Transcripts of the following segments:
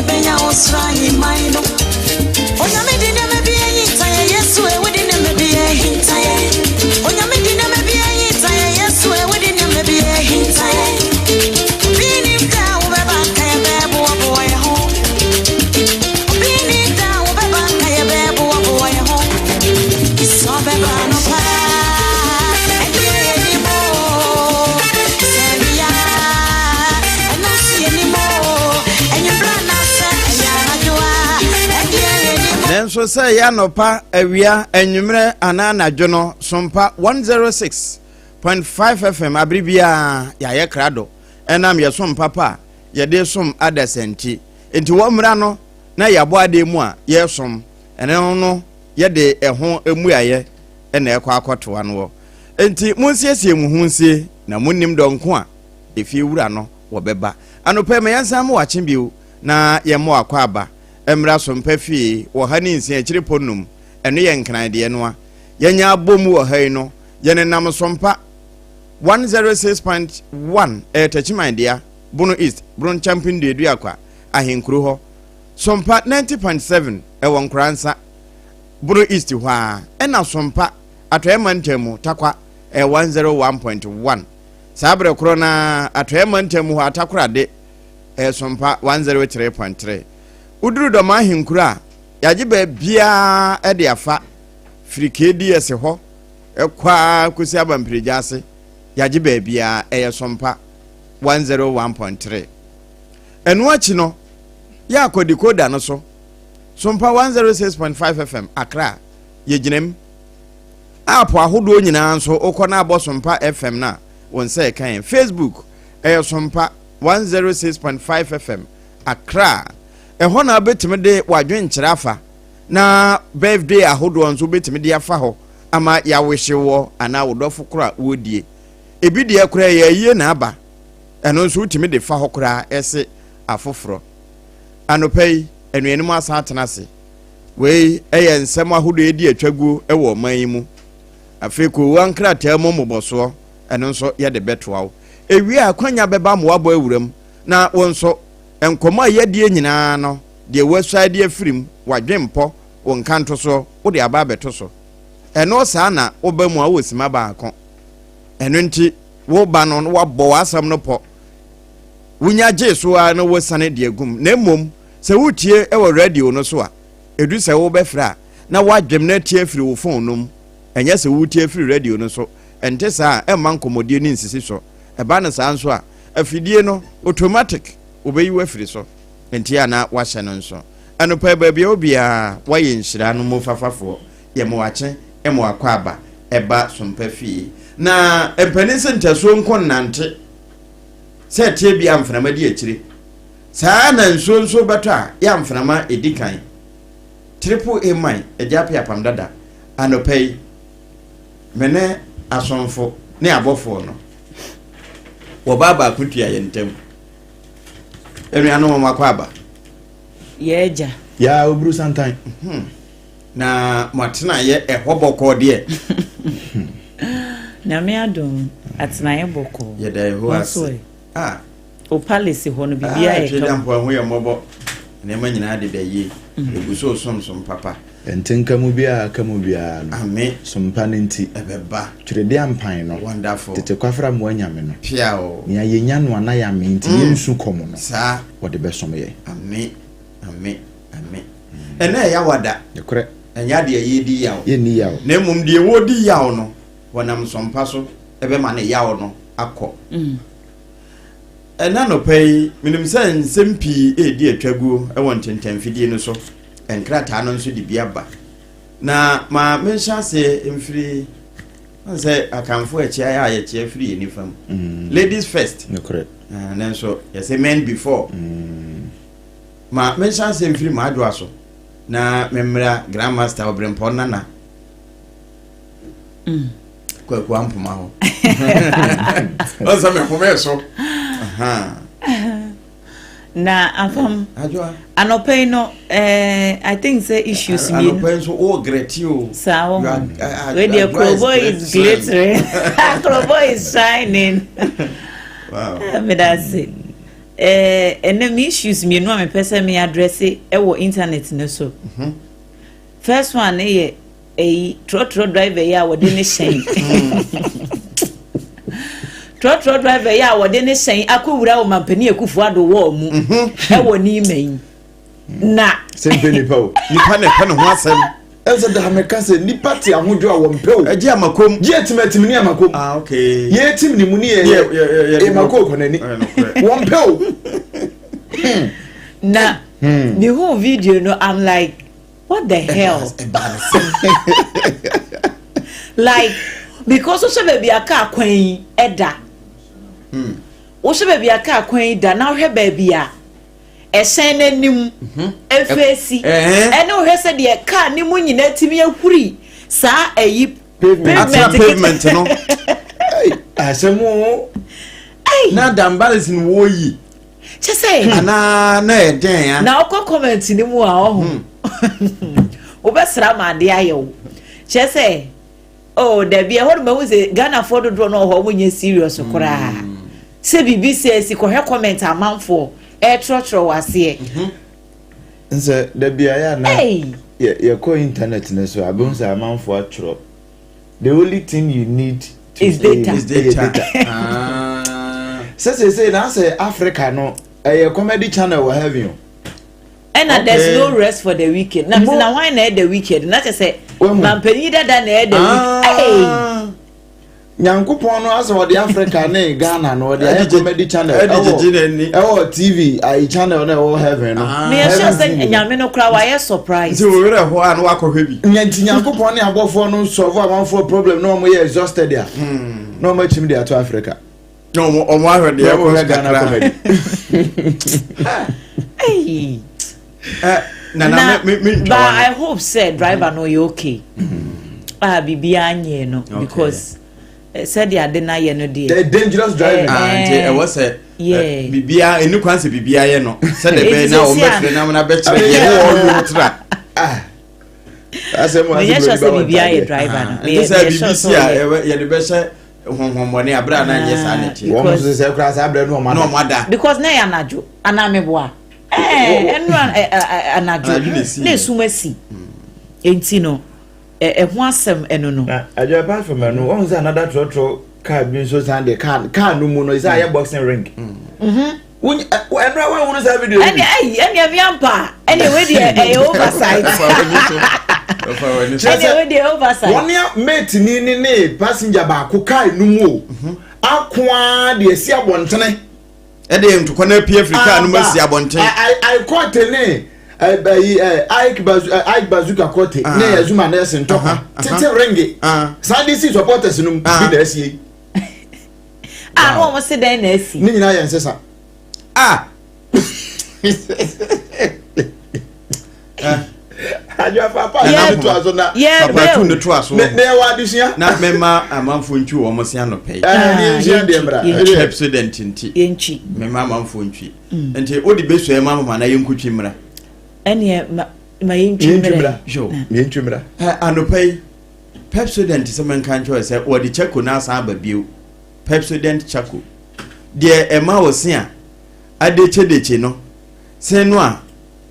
Yɛbɛnya wo soro ahemman no. Onyame de nneɛma bi ahinta yɛ, Yesu ɛ, wode nneɛma bi ahinta yɛ. Onyame de nneɛma bi ahinta yɛ, Yesu ɛ, wode nneɛma bi ahinta yɛ. Obi nim da a wobɛba nka yɛbɛboaboa yɛ ho. Obi nim da a wobɛba nka yɛbɛboaboa yɛ ho. Sɛ ɔbɛba no paa, ɛdeɛ yɛnim o. Sɛ bia, ɛno nso yɛnim o. Anwummerɛ anaasɛ ɛyɛ anadwo a, ɛdeɛ yɛnim o. Nanso sɛ ɛyɛ anɔpa, awia, anwummerɛ anaa anadwo no, Sompa 106.5 FM abere biara yɛayɛ krado ɛnam yɛsom papa a yɛde som adasa. Nti wɔ mmra no na yɛabɔ adeɛ mu a yɛresom ɛno no, yɛde ɛho mmuayɛ ɛna ɛkɔ akɔtoa no wɔ. Nti monsiesie mo ho nsie na monnim dɔnko a efie wura no wɔbɛba. Anɔpɛ ma yɛnsan mo wakye bio na yɛmmɔ akɔ aba mmra Sompa fie wɔ ha ne nsia akyire pɔ num. Ɛno yɛ Nkran deɛ no a yɛnya abɔ mu wɔ ha yi no. Yɛnenam Sompa 106.1, ɛyɛ Takyiman dea, Bono East, Bono Nkyɛmpem Duaduakwa ahenkuro hɔ. Sompa 90.7 ɛwɔ Nkoransa, Bono East hɔ a, ɛna Sompa Atɔeɛ mantam mu Takwa ɛyɛ 101.1. Saa berɛ korɔ na Atɔeɛ mantam mu hɔ Atakorade ɛyɛ Sompa 103.3. Woduru Dɔm ahenkuro a yɛagye baabiaa ɛde afa firi KDS hɔ ɛkɔ a kɔsi Abampirigya ase, yɛagye baabiaa ɛyɛ Sompa 101.3. Ɛno akyi no yɛ akɔ decoder no so, Sompa 106.5 FM Accra yɛgyina mu. App ahodoɔ nyinaa nso wokɔ no abɔ Sompa FM no a, wɔn nsa ɛka yɛn. Facebook ɛyɛ Sompa 106.5 FM Accra. Ɛhɔ na wobɛtumi de w'adwenkyerɛ afa, na birthday ahodoɔ nso wobɛtumi de afa hɔ ama yɛawehye wɔ anaa wo dɔfo koro a wɔredie ebi deɛ koraa yɛ ayie na aba, ɛno nso wotumi de fa hɔ koraa ɛse afoforɔ. Anɔpa yi anuanom asan atena ase. Wei ɛyɛ nsɛm ahodoɔ edi atwaguo ɛwɔ ɔman yi mu. Afei kowa nkrataa mu mmobɔsoɔ, ɛno nso yɛde bɛtoa wo. Ewie a, akwanya bɛba ma wabɔ awuram na wo nso nkɔmɔ a yɛdie nyinaa no deɛ wasua de afiri mu, wadwe mpɔ wo nkanto soɔ wode aba abɛto so. Ɛno saa na woba mu a wowɔ sima baako. Ɛno nti woba no na wabɔ w'asɛm no pɔ, wonya gye so ara na wosane de agum. Na mmom sɛ wotie wɔ radio no so a, ɛdu sɛ wobɛfrɛ a, na woadwem no atie afiri wo phone no mu, ɛnyɛ sɛ wotie afiri radio no so. Ɛnte saa a, ɛmma nkɔmmɔdie no nsisi so. Ɛba no saa nso a, afidie no automatic wobɛyi wo afiri so. Nti a na wahyɛ no nso ɛnopɛ baabi a obiara wayɛ nhyira no mu fafafoɔ yɛma wakye ma wakɔ aba ɛba Sompa fie. Na mpanin sɛ ntasuo nko nnante sɛ ɛteɛ bi a mframa di akyire saa, na nsuo nso bɛtɔ a yɛ mframa ɛdi kan. Triple A man agya ape apam dada. Anɔpa yi me ne asomfo ne abɔfoɔ no wɔbaa baako tua yɛn ntam. Anuanom, wɔn akɔ aba. Yɛ agya. Yaa oburu santan. Na mo atenaeɛ ɛhɔ bɔkɔɔ deɛ? Nyame adom, atenaeɛ bɔkɔɔ. Yɛda Yehowa ase. Ah. O palace hɔ no biribiara yɛ kama. Twɛdwa ho yɛ mmɔbɔ, nneɛma nyinaa deda yie, egu so somsom papa. Ntenka mu biara aka mu biara no. Ame. Sompa no nti. Ɛbɛba. Twerɛde ampan no. Wonderful. Tete kwafra mmoa nyame no. Pia o. Nea yɛnya no a na yɛame nti yɛnsu kɔm no. Saa. Wɔde bɛsom yɛ. Ame, ame, ame. Ɛnɛ ɛyɛ awada. Nokorɛ. Ɛnyɛ adeɛ yɛdi yaw. Yɛnni yaw. Na mmom deɛ wɔdi yaw no, wɔnam nsɔmpa so ɛbɛma ne yaw no akɔ. Ɛna nɔpɛ yi menim sɛ nsɛm pii ɛredi atwaguo ɛwɔ ntentamfidie no so. Nkrataa no nso de bi aba na ma menhyɛ ase mfiri sɛ Akamfo akyia yɛ a yɛkyia firi yɛ nifa mu, ladies first. Nokorɛ. Nanso yɛsɛ men before. Ma menhyɛ ase mfiri maadwoa so na memmra Grandmaster Ɔberempɔn Nana Kwaku Ampoma hɔ. Ɔsɛ mehome so. Na afam Adwoa. Anɔpɛ yi no I think sɛ issues mmienu. Anɔpɛ nso o grɛti o. Saa wɔ ho wei deɛ, Krobo is glittering, Krobo is shining. Wow. Meda ase. Ɛnɛ me issues mmienu a mepɛ sɛ me address ɛwɔ internet no so. First one ne yɛ ɛyi, trɔtrɔ driver yi a wɔde ne hyɛn, trɔtrɔ driver yi a wɔde ne hyɛn akɔwura wɔ Mampanin Akufo Addo wɔɔ mu ɛwɔ ne ima yi na Sɛ mpɛ nipa o. Nipa na ɛpɛ ne ho asɛm. Ɛsɛ daa meka sɛ nipa te ahodwo a wɔmpɛ o. Ɛgye amakom. Gye atimatim ne amakom. Ah, okay. Yɛtim ne mu ne yɛ yɛ mako kɔ n'ani. Ɛyɛ nokorɛ. Wɔmpɛ o. Na mehu video no, I'm like, "What the hell?" Ɛbaa ne sɛm. Like, because wohyɛ baabi a kaa kwan yi ɛda, wohyɛ baabi a kaa kwan yi da na wohwɛ baabi a ɛhyɛn n'anim efeesi ɛne wohwɛ sɛ deɛ kaa ne mu nyinaa tumi ahuri saa ɛyi pavement. Atena pavement no. Asɛm o. Na dambares no wɔyi kyɛ sɛ anaa na ɛdɛn ya? Na wokɔ comment no mu a, ɔho wobɛsra ma adeɛ ayɛ wo kyerɛ sɛ, oh, dabi, ɛhɔ no mahu sɛ Ghanafoɔ dodoɔ no wɔ hɔ, ɔmo nyɛ serious koraa sɛ biribi sɛ asi. Kɔhwɛ comment amanfoɔ ɛretwerɛtwerɛ wɔ aseɛ. Nsɛ dabi ayɛ ana? Hey. Yɛkɔ internet no so, abɛhu sɛ amanfoɔ atwerɛ, "The only thing you need to is data." Is ɛyɛ data. Ah. Sɛ seesei na asɛ Africa no ɛyɛ comedy channel wɔ heaven o. Ɛna there's no rest for the wicked. Na mesi na hwan na ɛyɛ the wicked? Na kyerɛ sɛ Wahu. mampanyin dada na ɛyɛ the wicked. Hey. Ah. Nyankopɔn no asɛ ɔde Africa ne Ghana no ɔde ayɛ comedy channel ɛde gyegye n'ani. Ɛwɔ TV ayi channel na ɛwɔ heaven no. Ah. Meyɛ sure Heaven sɛ TV no. Nyame no koraa wayɛ surprise. Nti wo werɛ hɔ a na wakɔhwɛ bi. Nya nti Nyankopɔn ne abɔfoɔ no solve amanfoɔ problem na ɔmo yɛ exhausted a, na ɔmo akyim de ato Africa. Na ɔmo ahwɛ deɛ na ɔmo ɛkɔ hwɛ so Ghana kakra. comedy. Hey. Nana, na me but ntwa wa I no. hope sɛ driver no yɛ okay a biribiara nyɛ no, because sɛdeɛ ade no ayɛ no deɛ. The dangerous driving. Ah, nti ɛwɔ sɛ biribiara ɛni kwan sɛ biribiara yɛ no sɛdeɛ Enti ɛbɛyɛ na sɛ wɔn si a- bɛfrɛ na wɔn abɛkyerɛ deɛ ne wɔn nom tra. Ah, asɛm wa. Meyɛ sure sɛ biribiara yɛ driver no. Ah, nti sɛ meyɛ biribi sure si sɛ a ɔyɛ yɛde bɛhyɛ honhommɔne abere a na nyɛ saa na ɛteɛ. Wɔn nso sɛ kora saa abirɛ no ɔmo na ada. ɔmo ada. Because na yɛ anadwo anaa meboa ɛɛ ɛnura ɛ ɛ anadwo. Anadwo na esi. Na esum asi, nti no ɛho asɛm ɛno no. Na adwa, apart from ɛno, wɔn sɛ another trɔtrɔ car bi nso san de car no mu no sɛ ayɛ boxing ring. Wọ́n ɛnura wɔn ehunu saa video ɛne bi. ɛyi ɛne ɛmi ampa, ɛne wei deɛ ɛyɛ oversight. Ɛfa w'ani so, ɛfa w'ani so. Ɛne wei deɛ oversight. Wɔn ne mate ni ne passenger baako car no mu o akoa de esi abɔntene. Ɛde ntokwa no apue afiri kaa no mu asi abɔnten. Ayi ne ɛyi ɛ Ike Bazu ɛ Ike Bazooka Kɔte ne Azuma Nelson ntɔkwa tete ringe saa de si supporters no mu bi na esi yi. A na wɔn se dɛn na asi? Ne nyinaa yɛ nsesa. Ah. Adwa papa yɛ to aso na papa tu ne to aso. Ne ɛwɔ adesua. Na mɛma amanfoɔ ntwi wɔn se anɔpɛ yi. Ɛɛ, ne nsua deɛ mbra. Yɛntwi. Pepsodent nti yɛntwi. Mɛma amanfoɔ ntwi, nti wode bɛsua mu amama na yɛnkotwi mmra. Ɛneɛ ma yɛntwi. Yɛntwi mmerɛ. Mmra. Yo. Yɛntwi mmra. Anɔpa yi Pepsodent sɛ menka nkyerɛ sɛ wɔde charcoal no asan aba bio. Pepsodent Charcoal deɛ, ɛma wo se a adekyedekye no, se no a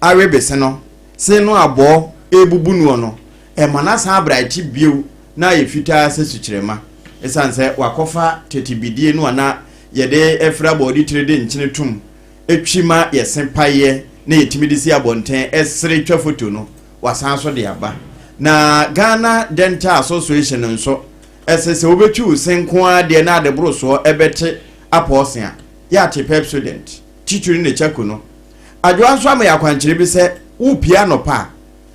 awe bese no, se no abɔɔ ebubu noɔ no, ɛma no asan abrɛakye bio na ayɛ fitaa sɛ sukyerɛma, ɛsiane sɛ wakɔfa tete bidie no a na yɛde ɛfra bɔɔde tire de nkyene tom etwi ma yɛse paeɛ na yɛtumi de si abɔnten ɛsere twa foto no, wasan so de aba. Na Ghana Dental Association nso ɛsɛ sɛ wobɛtwi wo se nko ara deɛ na ade boro soɔ ɛbɛte apɔɔse a yɛate Pepsodent titiri ne charcoal no. Adwoa nso ama yɛ akwankyerɛ bi sɛ wopie anɔpa a,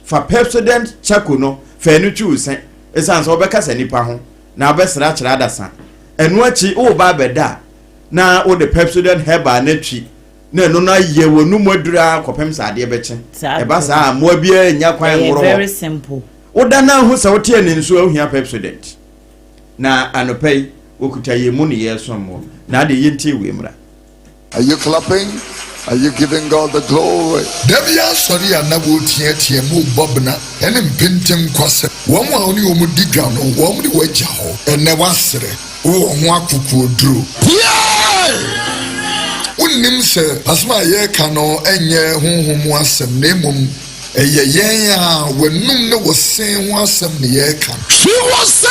fa Pepsodent Charcoal no fa ɛno twi wo se, ɛsiane sɛ wobɛkasa nipa ho na wobɛsra akyerɛ adasa. Ɛno akyi woba abɛda a, na wode Pepsodent Herbal no atwi na ɛno no ayɛ w'anum aduru a kɔpem sɛ adeɛ bɛkye. Ɛba saa a, mmoa biara nnya kwan Ɛyɛ nworo very hɔ. simple. Woda no ahu sɛ wote ani nso a, wohia Pepsodent. Na anɔpa yi wɔkuta yɛn mu ne yɛresom wɔ na adeɛ yɛntie wei mmra. Are you clapping? Are you giving God the glory? Da bi asɔre a na wɔreteatea mu bɔ bena ne mpenten kwasɛm. Wɔn a wo ne wɔn di dwa no, wɔn de wɔagya hɔ. Ɛnnɛ woasere, wowɔ ho akokoɔduro. Pue! Wonnim sɛ asɛm a yɛreka no nyɛ honhom mu asɛm, na mmom ɛyɛ yɛn a w'anom ne wo se ho asɛm na yɛreka? Twi wo se!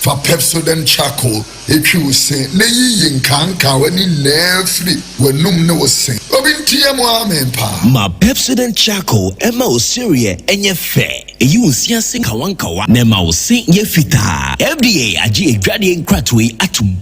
Fa Pepsodent Charcoal twi wo se na yiyi nkaankawa no nyinaa firi w'anom ne wo se. Obi nteɛ mu amen paa. Ma Pepsodent Charcoal mma wo sereɛ nyɛ fɛ, ɛyi wo se ase nkawankawa na ɛma wo se yɛ fitaa. FDA agye adwadeɛ nkratoɔ yi atom.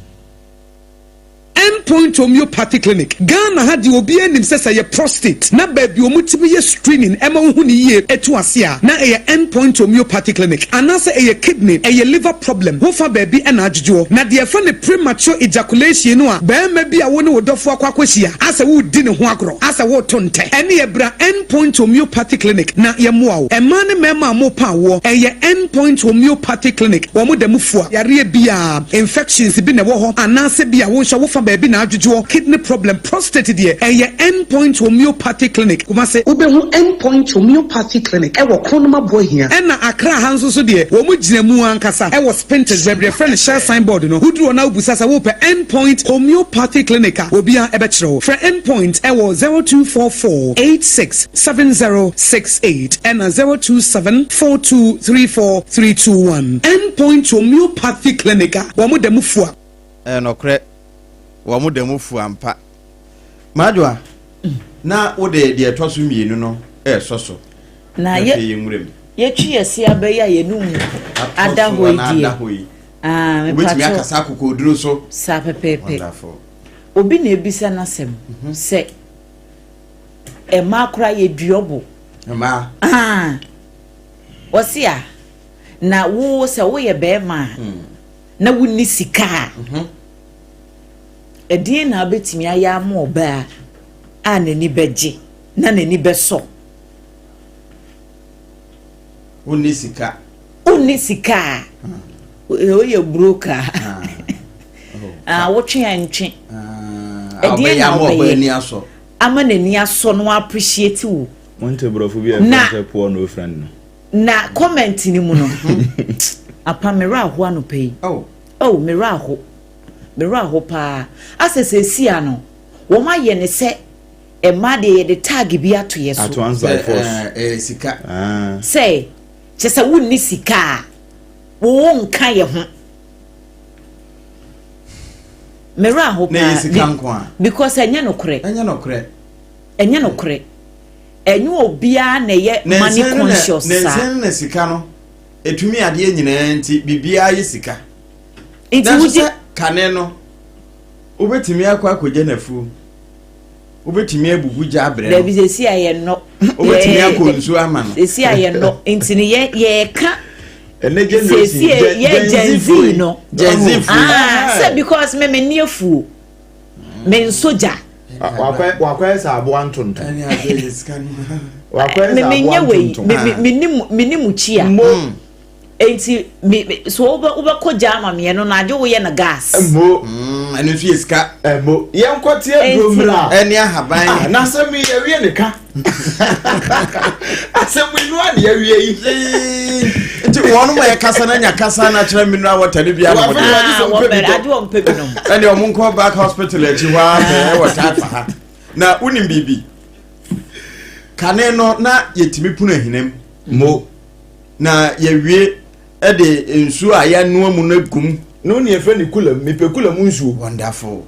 End Point Homeopathy Clinic, Ghana ha deɛ obiara nim sɛ sɛ ɛyɛ prostate na baabi a wɔtumi yɛ screening ma wohu no yie to ase a, na ɛyɛ End Point Homeopathy Clinic. Anaasɛ ɛyɛ kidney, ɛyɛ liver problem, wofa baabi na adwodwoɔ. Na deɛ yɛfrɛ no premature ejaculation no a barima bi a wo ne wo dɔfoɔ akɔ akɔhyia asɛ woredi ne ho agorɔ, asɛ woreto ntɛ, ɛneɛ bra End Point Homeopathy Clinic na yɛmmoa wo. Mmaa ne mmarima a morepa awoɔ, ɛyɛ End Point Homeopathy Clinic, wɔn da mu fua yareɛ biara. Infections bi na ɛwɔ hɔ anaasɛ bi a wo nso wofa baabi na adwodwoɔ, kidney problem, prostate deɛ ɛyɛ End Point Homeopathy Clinic, Kumasi. Wobɛhu End Point Homeopathy Clinic wɔ Kronum Aboahia. Ɛna Accra ha nso so deɛ wɔn gyina mu ankasa wɔ Spintex baabi a yɛfrɛ no Shell sign board no. Woduru hɔ na wobisa sɛ wopɛ End Point Homeopathy Clinic a, obiara bɛkyerɛ wo. Frɛ End Point wɔ 0244 86 7068 ɛna 027 4234 321. End Point Homeopathy Clinic a wɔn da mu fua. Ɛyɛ nɔkorɛ, wɔn da mu fua ampa. Madwoa, na wode deɛ ɛtɔ so mmienu no resɔ so, Na na yɛ afei yɛnwura mu. yɛtwi yɛse aba yi a yɛnum Atɔ ada so hɔ yi anaa deɛ ada hɔ yi. ah, Wobɛtumi mepakyɛw akasa akokoɔduro so. saa pɛpɛɛpɛ. Wonderful. Obi na ebisa n'asɛm sɛ Mmaa koraa yɛ duɔbo. Mmaa. Ah, wɔsi a na wo sɛ woyɛ bɛrima a hmm. na wonni sika a mhm. ɛdeɛn na wobɛtumi ayɛ ama ɔbaa a n'ani bɛgye na n'ani bɛsɔ. Wonni sika. Wonni sika a hmm. woyɛ broke a ah. ah, wotwe a ntwe. Ah, Ɛdeɛn na wobɛyɛ ama n'ani asɔ no appreciate wo. Wonte borɔfo bi a ɛfrɛ sɛ poor no friend no. Na comment no mu no apa me werɛ aho anɔpa yi. Oh, oh me werɛ aho. Me werɛ aho paa. Asɛ sɛsi a no wɔn ayɛ ne sɛ mmaa deɛ yɛde tag bi ato yɛ so. At once by force. Eh, eh, sika. Ah. Sɛ kyɛ sɛ wonni sika a wo nka yɛ ho. Me werɛ aho Na ɛyɛ paa sika nko a. because ɛnyɛ nokorɛ. Ɛnyɛ nokorɛ. Ɛnyɛ nokorɛ. Ɛnyɛ obiara na ɛyɛ money Nansa no na conscious nansa saa. no na sika no ɛtumi adeɛ nyinaa nti biribiara yɛ sika. Nti Nanso wogye sɛ kane no wobɛtumi akɔ akɔgya n'afuo. Wobɛtumi abubu gya abrɛ no. Dabi sɛsi a yɛ nnɔ. Wobɛtumi akɔ nsuo ama no. Sɛsi a yɛ nnɔ nti no yɛ yɛka. Ɛnɛ generation Sɛsi yɛ Gen Z no. Gen Z fo. Ah sɛ because me me ni afuo. Me nso gya. Wakɔyɛ sɛ aboa ntontom. Wakɔyɛ Me sɛ me aboa nyɛ wei ntontom. me me me ni mu me ni mu kyia. Mo. Enti me me so wobɛ wobɛkɔ gya ama me ɛno no agye woyɛ no gas. Mo. Mm, ɛno nso yɛ sika. Mo. Yɛnkɔ te aduro mmra. Ɛne ahaban. Ah, na asɛm yi yɛwie ne ka. Asɛm yi no a ne yɛwie yi. Nti wɔn ma yɛkasa na nya kasa na kyerɛ mineral water no bi anom de. Ah, wɔn bɛ agye wɔn pɛ bi nom. Ɛne wɔn nkɔ back hospital akyi hɔ ara pɛɛ wɔ taafa ha. Na wonim biribi. Kane no na yɛtumi pono ahinam. Mo. Na yɛwie de nsuo a yɛanoa mu no agu mu. No ne yɛfrɛ no kula mu. Mepɛ kula mu nsuo. Wonderful.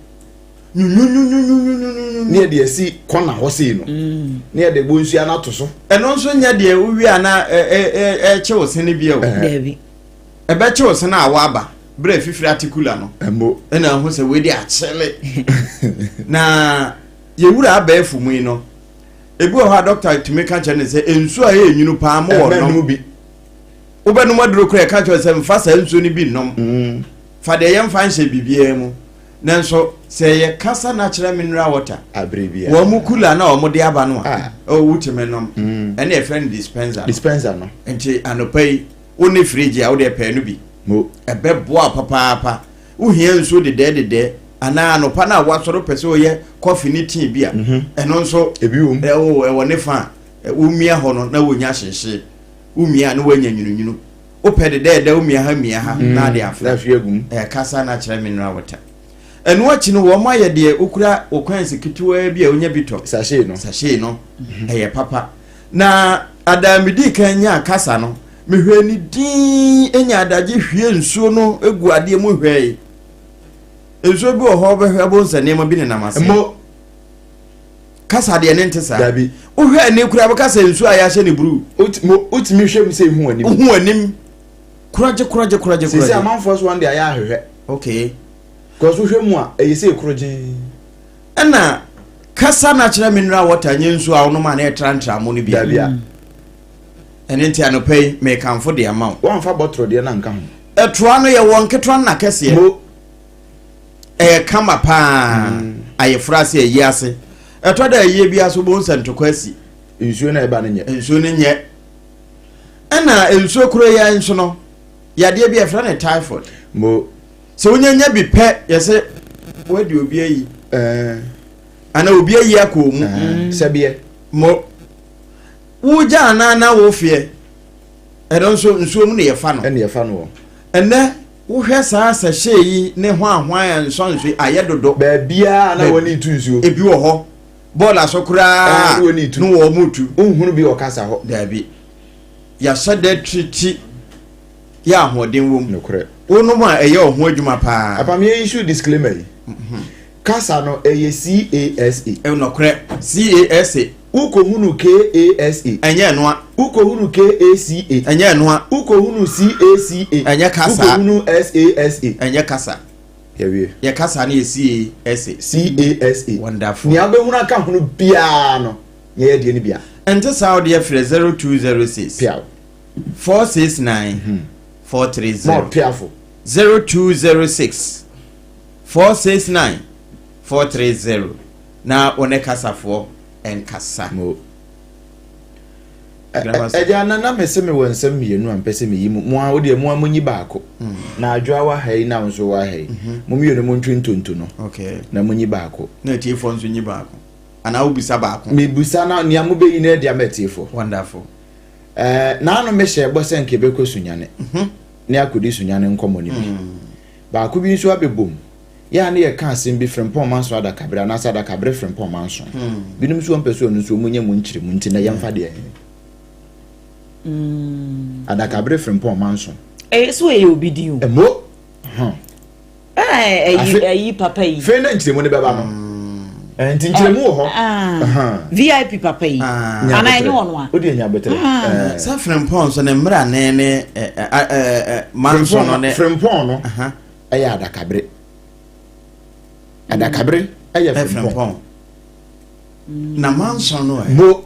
Nyunyunyunyunyunyunyunyu. Ne yɛde asi kɔna hɔ sei no. Mm. Ne yɛde bɔ nsuo no ato so. Ɛno nso nyɛ deɛ wowie a na ɛkye wo sene bi o. Dabi. Ɛbɛkye wo sene a woaba berɛ a fifiri ate kula no. Ɛmo. Ɛna ahu sɛ wei de akyele. Na yɛwura abɛɛfo mu yi no. Ebi wɔ hɔ a dɔkta tumi ka kyerɛ no sɛ nsuo a ɛyɛ nwunu paa mo wɔ nom. bi. Wobɛnom aduro koraa ɛka kyerɛ sɛ mfa saa nsuo no bi nnom. Mm. Fa deɛ yɛmfa nhyɛ biribiara mu. Nanso sɛ yɛ kasa na kyerɛ mineral water. Abere biara. Wɔn mu kula na wɔn de aba no a. Ah. Oh, wotumi nom. Mm. Ɛna yɛfrɛ no dispenser. Dispenser no. Nti anɔpa yi wo ne fridge a wode pɛɛ no bi. Mo. Ɛbɛboa papaapa. Wohia nsuo dedɛɛdedɛɛ anaa anɔpa no a woasɔre wopɛ sɛ woyɛ kɔfe ne tea bi a, mhm. ɛno nso ebi wɔ mu. Ɛwɔ ɛwɔ ne fa a womia hɔ no na wonya hyehyee. Womia na woanya nwununwunu. Wopɛ dedɛɛdɛ womia ha mia ha mm. na ade afra. Ɛkasa na kyerɛ mineral water. Ɛno akyi no wɔn ayɛ deɛ wokura wo coins ketewaa bi a wonya bi tɔ. Sachet no. Sachet no. Ɛyɛ papa. Na adaa medii kan nyaa kasa no, mehwɛɛ ne din nya adagye hwie nsuo no gu adeɛ mu hwɛe. Nsuo bi wɔ hɔ wobɛhwɛ abom sɛ nneɛma bi nenam aseɛ. Mo. Kasa deɛ ne nte saa. Dabi. Wohwɛ ani koraa bɛka sɛ nsuo a yɛahyɛ ne bruu. Wotumi hwɛ mu sɛ ehu anim. Wohu anim. Koragye koragye koragye koragye. Sisi amanfoɔ so wɔn de ayɛ ahwehwɛ. Okay. Kɔso hwɛ mu a ɛyɛ sɛ ekorogye. Ɛna kasa na kyerɛ mineral water nyɛ nsuo a wonom a na ɛtrantra mo no bi. Dabi a. Ɛne nti anɔpa yi mekamfo de ama wo. Wɔnfa bɔtoro deɛ na nka ho. Ɛtoa no yɛ wɔ nketewa na kɛseɛ. Mo. Ɛyɛ kama paa. Ayeforo ase ayi ase. Ɛtɔ da ayie bi ase wobɛhu sɛ ntokwa asi. Nsuo na ɛba no nyɛ. Nsuo no nyɛ. Ɛna nsuo koro yi nso no, yadeɛ bi yɛfrɛ no typhoid. Mo. Sɛ wonyanya bi pɛ, yɛsɛ wadi obi ayi. Ɛɛ. Ana obi ayi akɔ mu. Sɛbeɛ. Mo. Wogya anaa na wofeɛ. Ɛno nso nsuo mu na yɛfa no. Ɛna yɛfa no wɔ. Ɛnɛ wohwɛ saa sachet yi ne hwanhwan a nsɔnso ayɛ dodo. Baabiara na wɔn retu nsuo. Ebi wɔ hɔ. Bɔɔla so koraa ne wɔn mu tu. Nhunu bi wɔ kasa hɔ. Daabi. Yɛahyɛ dɛ tiriti yɛ ahoɔden wom. Nokorɛ. Wonom a ɛyɛ ɔho adwuma paa. Apam yɛ issue disclaimer yi. Kasa no ɛyɛ CASA. Nokorɛ. CASA. Wokɔhunu KASA. Ɛnyɛ ɛnoa. Wokɔhunu KACA. Ɛnyɛ ɛnoa. Wokɔhunu CACA. Ɛnyɛ kasa. Wokɔhunu SASA. Ɛnyɛ kasa. Yɛwie. Yɛ kasa no yɛ CASA. CASA. Wonderful. Nea wobɛhunu aka ho no biara no, nyɛ yɛ deɛ no bia. Ɛnte saa wode frɛ 0206. Piaw. 469 430. Ma ɔpiafo. 0206 469 430 na wo ne kasafoɔ nkasa. Mo. Agya na na mese mewɔ nsɛm mmienu a mpɛ sɛ meyi mu mo a wodeɛ mo a monyi baako mm. na adwoa wɔ ha yi na wo nso wɔ ha yi mhm. mo mmienu montwe ntonto no na monyi baako na atiefoɔ nso nyi baako anaa wobisa baako mebisa na nea mobɛyi no adi ama atiefoɔ wonderful eh, naano mehyɛ bɔ sɛ nka ɛbɛkɔ sunyane mhm. ne akɔdi sunyane nkɔmmɔ no bi mm. baako bi nso abɛbom Yɛ a na yɛka asɛm bi frempɔn manso adakabere anaasɛ adakabere frempɔn manso. Binom nso wɔmpɛ sɛ ɔno nso wɔnya mu nkyerɛmu nti na yɛmfa deɛ he. Adakabere frempɔn manso. Ɛyɛ so ɛyɛ obi din o. Ɛmo. Hɔn. Ɛyi ɛyi papa yi. Fei na nkyerɛmu no bɛba no. Nti nkyerɛmu wɔ hɔ. VIP papa yi. Ana ɛnyɛ ɔno a. O deɛ nya abotire. Sɛ frempɔn nso ne mmara ne ne manso no ne. Frempɔn no. Ɛyɛ adakabere. Adakabere ɛyɛ frempɔn. Na manso no ɛ. Mo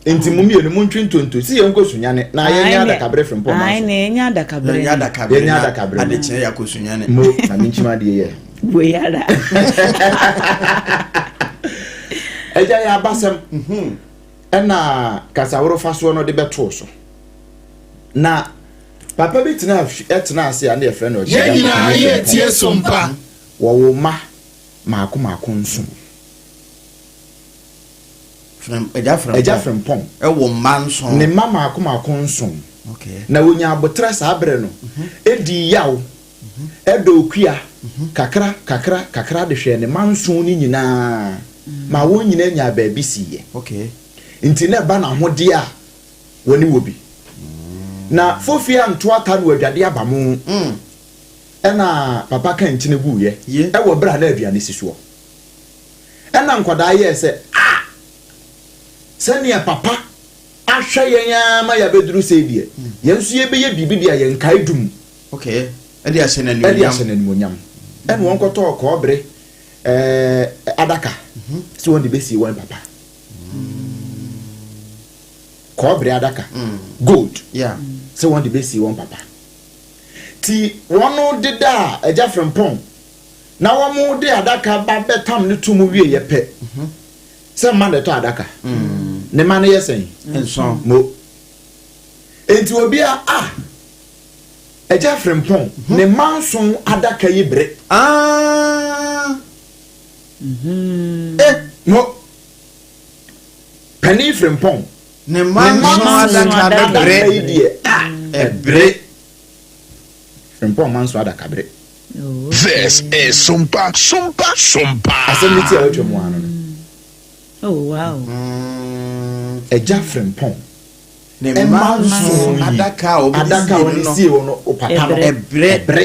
nti mo mmienu mo ntwi ntonto si yɛn nkɔ sunyane na yɛn nyɛ adakabere frempɔn manso. Ayi na yɛn nyɛ adakabere. Yɛn nyɛ adakabere. Yɛn nyɛ adakabere. Adekyerɛ yɛ akɔ sunyane. Mo na mi nkyim adeɛ yɛ. Wei ara. Ɛgya yɛ abasɛm. Mhm. Ɛna kasaworo fa soɔ no de bɛtoo so. Na Papa bi tenaa fi tenaa ase a na yɛfrɛ no Yɛn Ɔkyerɛwfo nyinaa Panyin yɛretie Frimpong. sompa. Wɔwoo mma mmaako mmaako nson. Frem, Agya Frimpong. Agya Frimpong. Wɔ mma nson. Ne mma mmaako mmaako nson. Okay. Na wɔnyaa aboterɛ saa berɛ no, dii yaw, dɔɔ kua kakra kakra kakra de hwɛɛ ne mma nson no nyinaa maa wɔn nyinaa nyaa baabi siiɛ. Okay. Nti na ɛba n'ahodeɛ a wɔne wɔ bi. Na fofie anto ata no adwade aba mo. Ɛna papa ka nkyene guiɛ wɔ berɛ a na aduane si soɔ. Ɛna nkwadaa yɛɛ sɛ, Ah! Sɛdeɛ papa ahwɛ yɛn ara ma yɛabɛduru sei deɛ, yɛn nso yɛbɛyɛ biribi de ayɛ nkaedum. Okay, ɛde ahyɛ no Ɛde animuonyam. ahyɛ no animuonyam. Ɛna wɔkɔtɔɔ kɔɔbere adaka sɛ wɔde bɛsie wɔn papa. Kɔɔbere adaka, gold, sɛ wɔn de bɛsie wɔn papa. Ti wɔn dedaa Agya Frimpong na wɔn de adaka ba bɛtam no to mu wieɛ pɛ, sɛ mma na ɛtɔ adaka. Ne mma no yɛ sɛn? Nson. Mo. Enti obia ah, Agya Frimpong, ne mma nson adaka yi bere. Ah. Eh, mo. Panin Frimpong. Ne mma nson adaka no bere. Yi deɛ, ah, ɛbere. Frimpong mma nson adaka bere. This is Sompa Sompa Sompa. Asɛm no ti a watwa mu ara no no. Oh wow. Agya Frimpong Ne mma mma nson nson yi adaka a wɔde adaka a sie wɔde no no sie hɔ no opata no ɛbrɛ ɛbrɛ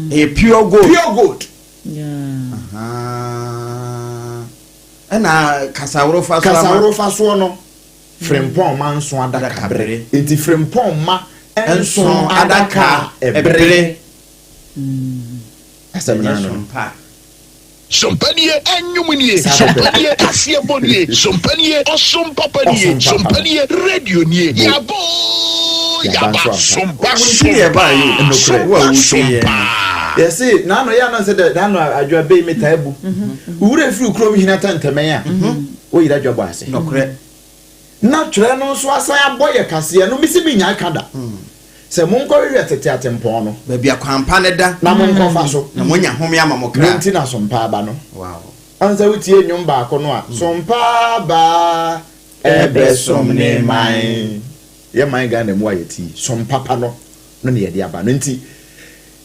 ɛyɛ pure gold. Pure gold. Yeah. Ahaa. Ɛna kasaworo fa so ama. Kasaworo fa soɔ no Frimpong mma nson adaka Adaka bere. bere. Nti Frimpong mma nson Nson adaka adaka ɛbere. ɛbere. Asɛm no Ɛnyɛ ano no. sompa. Sompa nie, ɛnwom nie, Saa sompa pɛpɛɛpɛ. nie, kaseɛbɔ nie, sompa nie, ɔsom papa nie, Ɔsom papa sompa no. nie, radio nie, Bo. yabɔ oo, Yaba yaba, nso ampa. sompa, Wo nti na sompa, ɛbaeɛ o. Nokorɛ. Wo a sompa, wotie yɛn no. sompa. Yɛse n'ano yɛ anan sɛ dɛ n'ano adwoa bei metaa bu. Wo werɛ firi kurom hene atɛntɛmɛn a, woyera dwa bɔ ase. Nokorɛ. Na twerɛ no nso asan abɔ yɛ kaseɛ no, mese mennyae ka da. Sɛ monkɔhwehwɛ tete atempɔn no. Baabi a kwan pa no da. Na monkɔfa so. Na moanya home ama mo kra. Ne nti na sompa aba no. Wow. Ɔn sɛ wotie nnwom baako no a, Sompa aba ɛbɛsom ne man. Yɛ man Ghana mu a yɛte yi, sompa pa no no na yɛde aba no. Nti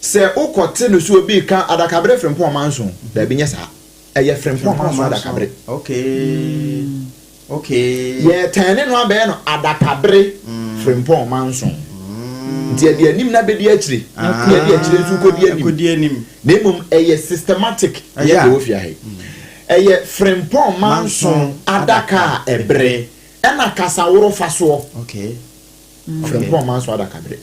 sɛ wokɔte no sɛ obi reka adakabere frempɔn ɔmanso, daabi nyɛ saa. Ɛyɛ frempɔn ɔmanso adakabere. Okay. Okay. Yɛtɛne no abɛyɛ no adakabere frempɔn manso. Nti yɛde anim na bɛdi akyire. Na yɛde akyire nso kɔdi anim. Kɔdi anim. Na mmom ɛyɛ systematic yɛ deɛ wɔ fie ha yi. Ɛyɛ frempɔn manso adaka a ɛbere ɛna kasaworo fa soɔ. Okay. Frempɔn manso adakabere.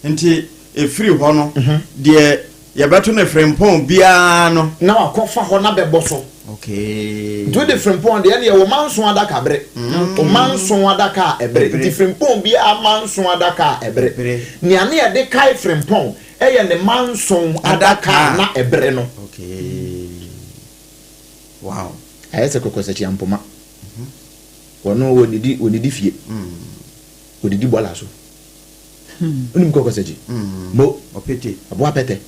Nti ɛfiri hɔ no, deɛ yɛbɛto no frempɔn biara no. Na wakɔfa hɔ na bɛbɔ so. Okay. Nti wode frempɔn deɛ ɛne ɛwɔ manso adaka bere. O manso adaka a ɛbere. Nti frempɔn biara manso adaka a ɛbere. Nea ne yɛde kae frempɔn ɛyɛ ne manso adaka a na ɛbere no. Okay. Wow. Ayɛ sɛ kɔkɔsakyi ampoma. Wɔno wɔnidi wɔnidi fie. Wɔdidi bɔla so. Wonim kɔkɔsakyi? Mo. Ɔpete. Aboa pɛtɛ.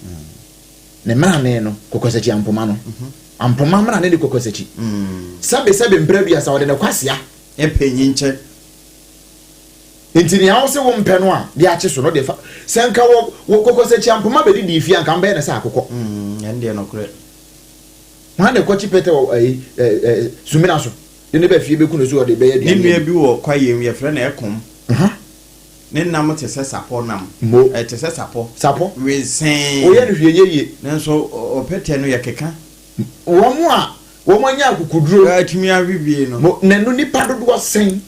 Ne mmerane no, kɔkɔsakyi ampoma no. Ampoma mmerane ne kɔkɔsakyi. Sɛbe sɛbe mprɛ aduasa ɔde ne kwasea. Ɛpɛ nyinkyɛ. Nti nea wose wompɛ no a de akye so no deɛ fa. Sɛ nka wɔ wɔ kɔkɔsakyi ampoma bɛdidii fie a nka mobɛyɛ no sɛ akokɔ. Ɛno deɛ nokorɛ. Hwan na ɛkɔkye pɛtɛ wɔ ɛyi ɛ ɛ sumina so de ne ba fie bɛku no so ɔde bɛyɛ Ne aduane nua adi. bi wɔ kwaeɛ mu yɛfrɛ no ɛkom. Ne nam te sɛ sapɔ nam. Mo. Ɛte sɛ sapɔ. Sapɔ. Wesee. Woyɛ no hwee nyɛ yie. Nanso ɔpɛtɛ no yɛ keka. Wɔn a wɔn anya akokoduro. Atumi awe bie no. Mo, na ɛno nipa dodoɔ sɛn?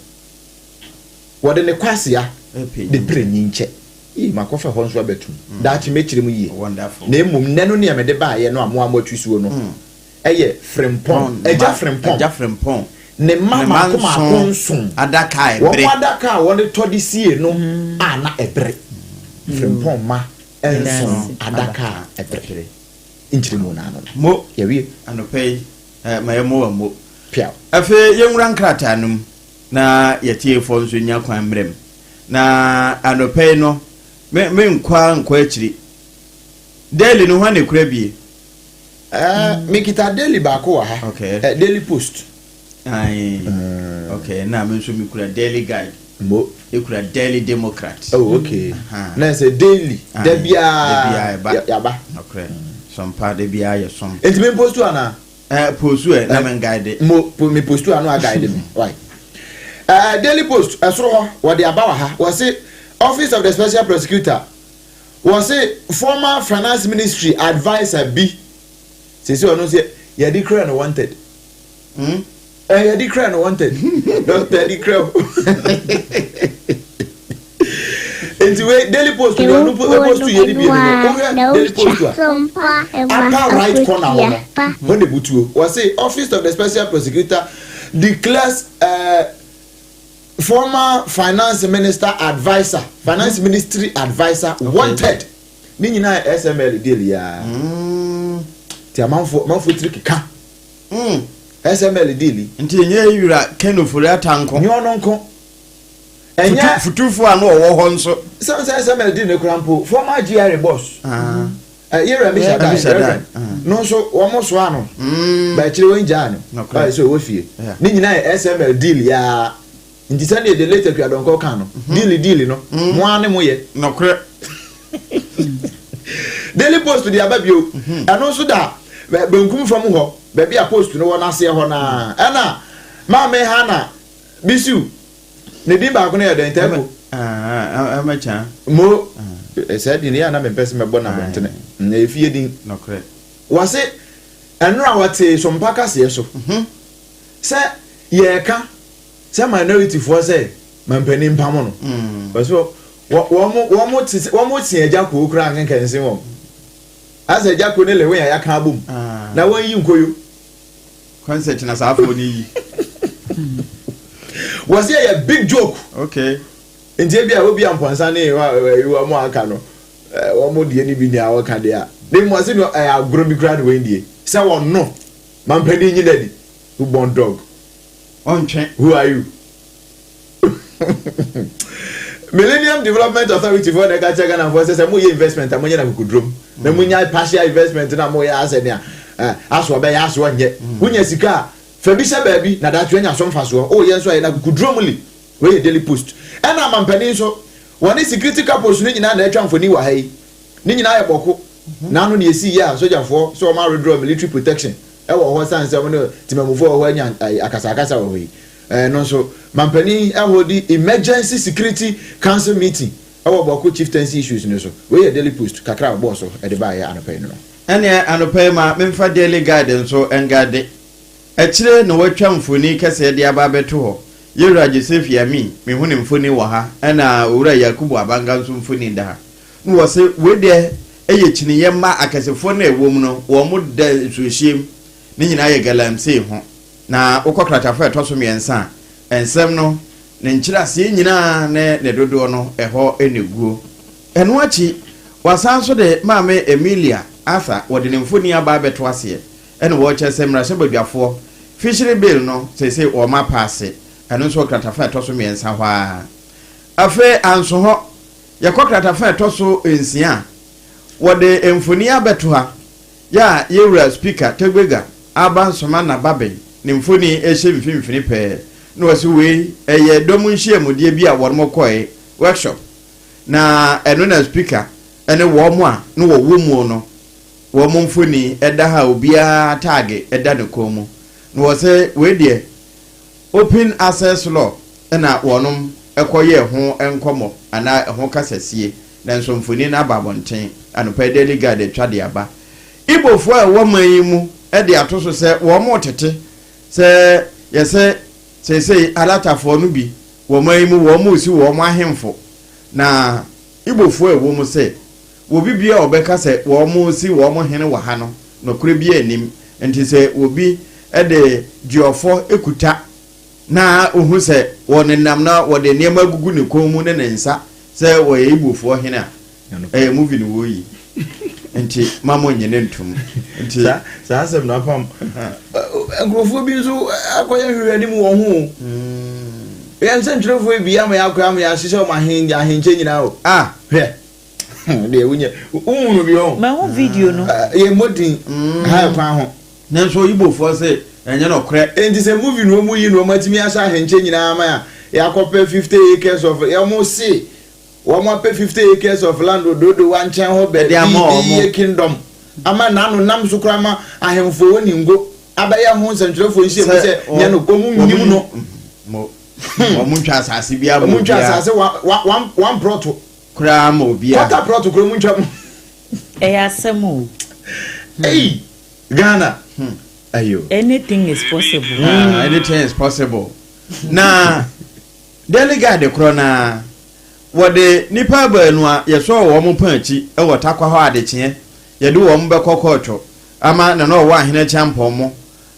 Wɔde ne kwasea de pere nyinkyɛ. Ii, makɔfa hɔ nso abɛtum. Daakye mɛkyerɛ mu yie. Wonderful. Na mmom nnɛ no nea mede baeɛ no a mo a moatwi suo no yɛ Frimpong, Agya Frimpong. Agya Frimpong. Ne mma Ne mma mmaako mmaako nson. Adaka a Wɔn ɛbere. adaka a wɔde de sie no a na ɛbere. Frimpong mma nson adaka a ɛbere. Nkyerɛmu no ano no. Mo. Yɛawie. Anɔpa yi, eh, ma yɛmmɔ wɔn mo. Piaw. Afei yɛnwura nkrataa no mu na yɛtiefoɔ nso nya kwan mmerɛ mu. Na anɔpa yi no, me menkɔ ara nkɔ akyiri. Daily no, hwan na ɛkura bie? Eh, mekita daily baako wɔ ha. Okay. Eh, daily post. Aye. Okay, na me nso mekura daily guide. Mo. Ekura daily democrat. Oh, okay. Aha. Na sɛ daily, Aye. da biara. Da biara ɛba. Yaba. Nokorɛ. Sɔmpa da biara yɛ som. Enti me postu ana? Eh, postu ɛ, na me guide. Mo, po, me postu ano a guide me. Why? Eh, daily post, ɛsoro hɔ, wɔde aba wɔ ha. Wɔse, Office of the Special Prosecutor, Wɔse former finance ministry adviser bi sese ɔno nso yɛde kura no wanted. Hmm? Eh, yɛde kura no wanted. Doctor yɛde kura o. Nti wei Daily Post ni ɔno post yɛ ni bi no wohwɛ Daily Post a upper right corner hɔ no hɔ na ebutuo. Wɔse office of the special prosecutor declares Former finance minister adviser, finance ministry adviser wanted. Ne nyinaa yɛ SML deal yi ara. Ti amanfoɔ amanfoɔ tiri keka. SML deal yi. Nti ɛnyɛ wura Ken Ofori-Atta nko. Nyɛ ɔno nko. Ɛnyɛ. Futufoɔ a na ɔwɔ hɔ nso. Sɛ sɛ SML deal no kura mpo former GRA boss. Yɛwura Ammishaddai, Reverend, no nso wɔn soa no. Ba akyire wɔn gyaa no. Ɔyɛ sɛ ɔwɔ fie. Ne nyinaa yɛ SML deal yaa. Nti sɛdeɛ the late Akua Donkor ka no, deal deal no, mo ara ne mo yɛ. Nokorɛ. Daily Post de aba bio. Ɛno nso da benkum fam hɔ, baabi a post no wɔ no aseɛ hɔ no ara. Ɛna Maame Hannah Bisiw, ne din baako no yɛ dɛn? Tɛko. Ɛmɛkya. Mo, saa din no yɛ a na mempɛ sɛ mɛbɔ no abɔntene. Ɛyɛ fie din. Nokorɛ. Wɔse ɛnora wɔtee Sompa kaseɛ so sɛ yɛreka sɛ minority foɔ sɛ mampanin mpamo no. Wɔse wɔn wɔn te sɛ wɔn se agya koo koraa nkenka nsen wɔn. Asɛ agya koo ne Lewin a yɛaka abom na wɔn yi nkoyo. Concert na saa afɔ ne yi. Wɔse ɛyɛ big joke. Okay. Nti ebi a obi a mpɔnsa ne wɔn a aka no wɔn deɛ ne bi nea wɔka deɛ a ne mu ɔse no ɛyɛ agorɔ bi koraa ne wɔn die sɛ wɔn no mampanin nyi n'adi who born dog. Ɔntwe. Who are you? Millennium Development Authority foɔ na ɛka kyerɛ Ghanafoɔ sɛ sɛ moyɛ investment a monyɛ no akokodurom na monyae partial investment na moyɛ asɛ nea aso ɔbɛyɛ aso ɔnyɛ. Wonya sika a fa bi hyɛ baabi na daakye woanya so mfasoɔ. Woyɛ nso a yɛ no akokodurom li. Wei yɛ Daily Post. Ɛna amampanin nso wɔne security couples no nyinaa na atwa mfoni wɔ ha yi. Ne nyinaa yɛ bɔko. N'ano na esii yɛ a sogyafoɔ sɛ wɔn awedraw military protection wɔ hɔ sane sɛ wɔn ne temamufoɔ wɔ hɔ anya akasakasa wɔ hɔ yi. Ɛno nso, mampanin holdi emergency security council meeting wɔ Bawku chieftaincy issues no so. Wei yɛ Daily Post kakra a wɔbɔɔ so de baeɛ anɔpa yi no no. Ɛneɛ anɔpa yi ma memfa Daily Guide nso nguide. Akyire na wɔatwa mfoni kɛseɛ de aba abɛto hɔ. Yɛwura Joseph Yami, mehu ne mfoni wɔ ha, ɛna Owura Yakubu Abanga nso mfoni da ha. Na wɔse wei deɛ ɛyɛ kyiniiɛ mma akɛsefoɔ no a ɛwɔ mu no, wɔn da nsuohyeɛ mu. Ne nyinaa yɛ galamsey ho. Na wokɔ kratafa a ɛtɔ so mmiɛnsa a, nsɛm no, ne nkyerɛaseɛ nyinaa ne ne dodoɔ no, ɛhɔ na ɛguo. Ɛno akyi, wɔasan nso de Maame Emilia Arthur, wɔde ne mfoni aba abɛto aseɛ, ɛna wɔrekyerɛ sɛ mmarahyɛbadwafoɔ, Fishery Bill no, seesei wɔapaase. Ɛno nso wɔ kratafa a ɛtɔ so mmiɛnsa hɔ ara. Afei anso hɔ, yɛkɔ kratafa a ɛtɔ so nsia a, wɔde mfoni abɛto ha, Yɛ a yɛwura Speaker Tegbega Aba Nsoma Nababen ne mfoni hyɛ mfimfini pɛɛ na wɔse wei ɛyɛ dɔm nhyiamudeɛ bi a wɔnom kɔe, workshop, na ɛno na Speaker ne wɔn a na wɔwɔ muo no wɔn mfoni da ha a obiara taage da ne kɔn mu na wɔse wei deɛ Open Access Law na wɔnom kɔyɛɛ ho nkɔmmɔ anaa ɛho kasasie. Nanso mfoni no aba abɔnten anɔpa yi Daily Guide atwa de aba. Igbofoɔ a ɛwɔ man yi mu de ato so sɛ wɔretete sɛ yɛsɛ seesei Alatafoɔ no bi wɔ man yi mu wɔresi wɔn ahemfo na Igbofoɔ a ɛwɔ mu sɛ obi biara a ɔbɛka sɛ wɔresi wɔn hene wɔ ha no nokorɛ biara nnim nti sɛ obi de Dwoɔfɔ kuta na ohu sɛ wɔnenam na wɔde nneɛma agugu ne kɔn mu ne ne nsa sɛ wɔyɛ Igbofoɔ hene a, ɛyɛ movie na wɔreyi. Nti ma mo nnye no ntom. Nti. Saa saa asɛm no apam. Nkurɔfoɔ bi nso akɔyɛ nhwehwɛanim wɔ ho o. Yɛn nsɛntwerɛfoɔ yi bi ama yɛakɔ ama yɛahyehyɛ wɔn ahen ahenkyɛ nyinaa o. Ah! Hwɛ. Deɛ wonyɛ wohunu bi hɔ. Mahu video no. Yɛ mmɔ din ha ɛkwan ho. Nanso Igbofoɔ se ɛnyɛ nɔkorɛ. Enti sɛ movie na wɔn yi na wɔn atumi ahyɛ ahenkyɛ nyinaa ama a yɛakɔpɛ 50 acres of wɔn se wɔn apɛ 50 acres of land wɔ Dodowa nkyɛn hɔ baabi Ɛde ama de wɔn. yɛ kingdom ama n'ano nam so koraa ma ahemfo wɔ Ningo abɛyɛ ho nsɛntwerɛfoɔ nhyiamu Sɛ sɛ nyɛ no wɔn nnim no. Mo wɔn ntwa asase biara ma Wɔn ntwa obiara. asase one one one plot. Koraa ma obiara. Quarter plot koraa wɔn ntwa mu. Ɛyɛ asɛm o. Ei! Ghana hmm ayo. Anything is possible. Ah, anything is possible. Na Daily Guide korɔ no ara, wɔde nnipa baanu a yɛsɔɔ wɔn pɔn akyi wɔ Tarkwa hɔ adekyeɛ, yɛde wɔn bɛkɔ kɔɔto ama Nana Ɔwɔ Ahene Kyampɔn mo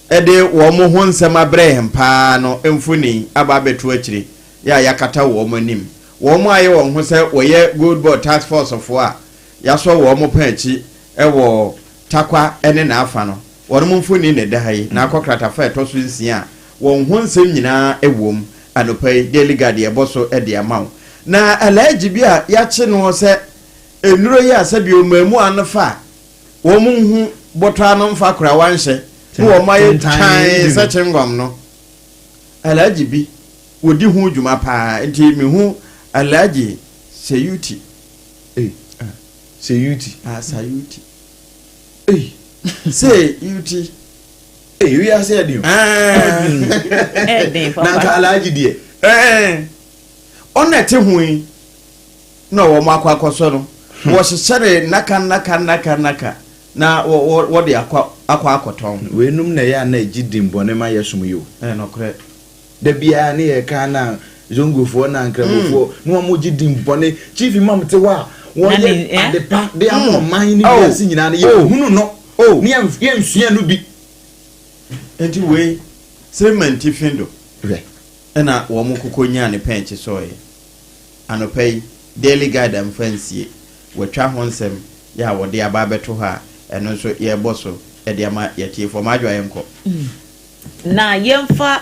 de wɔn ho nsɛm abrɛ yɛn paa no mfoni aba abɛto akyire yɛ a yɛakata wɔn anim. Wɔn ayɛ wɔn ho sɛ wɔyɛ Gold Board Task Force foɔ a yɛasɔ wɔn pɔn akyi wɔ Tarkwa ne n'afa no, wɔnom mfoni na ɛda ha yi, na akɔ kratafa a ɛtɔ so nsia a wɔn ho nsɛm nyinaa wom anɔpa yi, Daily Guide yɛbɔ so de ama wo. Na Alhaji bi a yɛakye noɔ sɛ nnuro yi a sɛdeɛ ɔmaamu ano fa a wɔn nhu bɔtɔ ano mfa koraa wanhyɛ na wɔn ayɛ twann sɛ chewing-gum no, Alhaji bi wɔdi ho dwuma paa, nti mehu Alhaji Seyuti. Ei. Sayuti. Ah, Sayuti. Ei. Sayuti. Ei, wiase yɛ den o. Ɛden papa. Na nka Alhaji deɛ. Ɛɛ, ɔna ɛte ho yi na wɔn akɔ akɔsɔ no. Wɔhyehyɛ ne nnaka nnaka nnaka nnaka na wɔ wɔ wɔde akɔ akɔ akɔtɔn. Weinom na ɛyɛ a na ɛgye din bɔne ma yɛsom yi o. Ɛyɛ nokorɛ. Da biara ne yɛka na Zongofoɔ na Nkramofoɔ na wɔn gye din bɔne. Chief Imam te hɔ a wɔyɛ adepa de ama ɔman ne wiase nyinaa no yɛnhunu no ne yɛnsua no bi. Nti wei Sirman tifi do Hwɛ. na wɔn koko nyaa ne pɛnkye sɔeɛ. Anɔpa yi, Daily Guide amfa ansie, wɔatwa ho nsɛm yɛ a wɔde aba abɛto hɔ a ɛno nso yɛrebɔ so de ama yɛatiefoɔ. M'adwoa yɛnkɔ. Na yɛmfa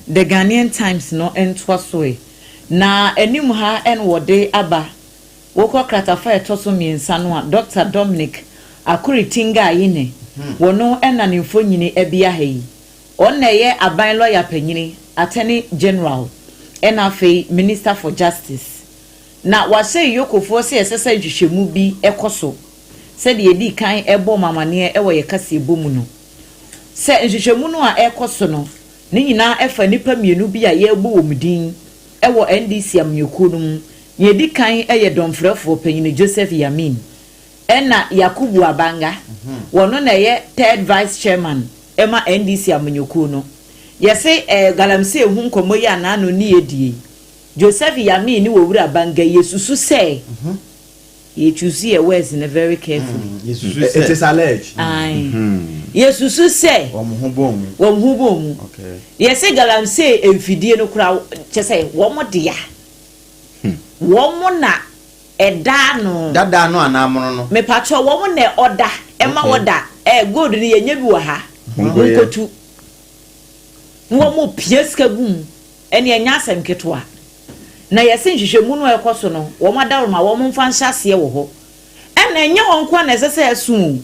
The Ghanaian Times no ntoa so ɛ. Na anim ha na wɔde aba. Wokɔ kratafa a ɛtɔ so mmiɛnsa no a, Dɔkta Dominic Akuritinga Ayine, wɔno na ne mfonini bea ha yi. Ɔno na ɛyɛ aban lɔya panyini, Attorney General, ɛna afei Minister for Justice. Na wahyɛ Yokofoɔ sɛ ɛsɛ sɛ nhwehwɛmu bi kɔ so sɛdeɛ yɛdii kan bɔɔ mo amaneɛ wɔ yɛn kaseɛbɔ mu no. Sɛ nhwehwɛmu no a ɛrekɔ so no, ne nyinaa fa nnipa mmienu bi a yɛrebɔ wɔn din wɔ NDC amanyɔkuo no mu. Nea ɛdi kan yɛ dɔmfrɛfoɔ panyini Joseph Yamin ɛna Yakubu Abanga, wɔno na ɛyɛ Third Vice Chairman ma NDC amanyɔkuo no. Yɛse eh, galamsey ho nkɔmmɔ yi a n'ano nni yɛ die yi, Joseph Yamin ne Owura Abanga yi yɛsusu sɛ Yɛ choose yɛ words no very carefully. Yɛsusu sɛ. It is alleged. Ae. Yɛsusu sɛ. Wɔn ho bɔn mu. Wɔn ho bɔn mu. Okay. Yɛse galamsey mfidie no koraa kyɛ sɛ wɔn dea. Wɔn na ɛda ano. Dada no anaa mono no? Mepakyɛw wɔn na ɔda ɛma Okay. wɔda ɛɛ gold no yɛnyɛ bi wɔ ha. Monkɔyɛ. Monkotu. Na wɔn pia sika gu mu. Ɛnneɛ ɛnyɛ asɛm ketewa. Na yɛse nhwehwɛmu no a ɛrekɔ so no, wɔn adaworoma wɔn mfa nhyɛ aseɛ wɔ hɔ. Ɛna ɛnyɛ wɔn nko ara na ɛsɛ sɛ ɛso o.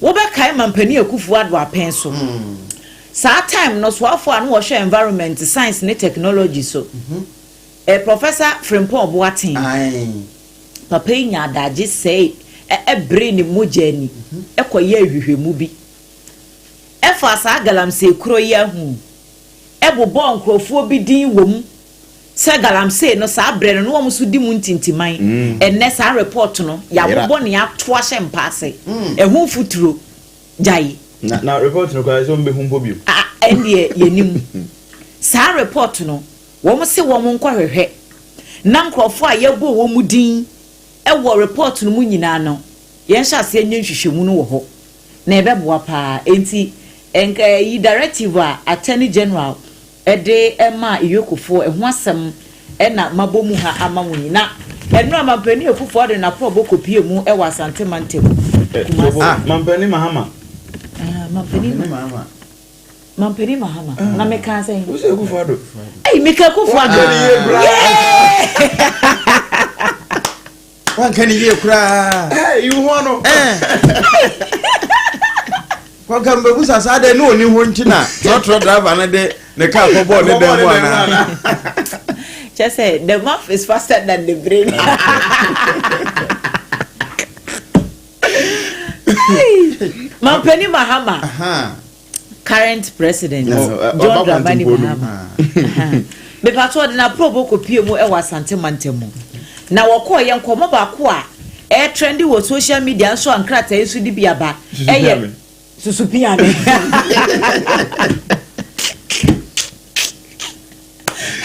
Wobɛkae Mampanin Akuffo Addo apɛn so. Saa time no, soafoɔ a na wɔhwɛ Environment, Science ne Technology so, eh, Professor Frimpong Boateng. Papa yi nyaa adagye sɛe, ɛ, bree ne mogya ani kɔyɛɛ nhwehwɛmu bi ɛfaa saa galamsey korɔ yi ho. bobɔɔ nkurɔfoɔ bi din wɔ mu sɛ galamsey no saa berɛ no na wɔn nso di mu ntintiman. Ɛnnɛ saa report no yɛabobɔ ne ato ahyɛ mpa ase. Ɛho mfuturo gyae. Na na report no koraa sɛ wɔn bɛhu mpo bio. Ah ɛndeɛ yɛnim. Saa report no wɔn se wɔn nkɔhwehwɛ na nkurɔfoɔ a yɛbɔ wɔn din wɔ report no mu nyinaa no yɛnhyɛ aseɛ nyɛ nhwehwɛmu no wɔ hɔ. Na ɛbɛboa paa. Enti nka ɛyi directive a Attorney General de maa Iyokofoɔ, ɛho asɛm na mabɔ mu ha ama mo yi. Na ɛnora Mampanin Akuffo Addo n'aprɔbɔ kɔpue mu wɔ Asante mantam, Kumasi. Ah, Mampanin Mahama. Ah, Mampanin Mahama. Mampanin Mahama. Ah. Na meka sɛn? Wo sɛ Akufo Addo. Ei, meka Akufo Addo. Wanka ne yie koraa. Wanka ne yie koraa. Hey, yi ho ano. Kɔka mbɛbusa saa dɛ ne ɔni ho nti na trɔtrɔ driver no de ne kaa kɔbɔɔ ne dan mu anaa. Kyɛ sɛ the mouth is faster than the brain. Mampanin Mahama. Current president John Dramani Mahama. Mepatɔ ɔde n'aprɔbɔ kɔpie mu wɔ Asante mantam mu. Na wɔkɔɔ yɛ nkɔmmɔ baako a ɛretrɛnde wɔ social media nso a nkrataa yi nso de bi aba ɛyɛ susupiame.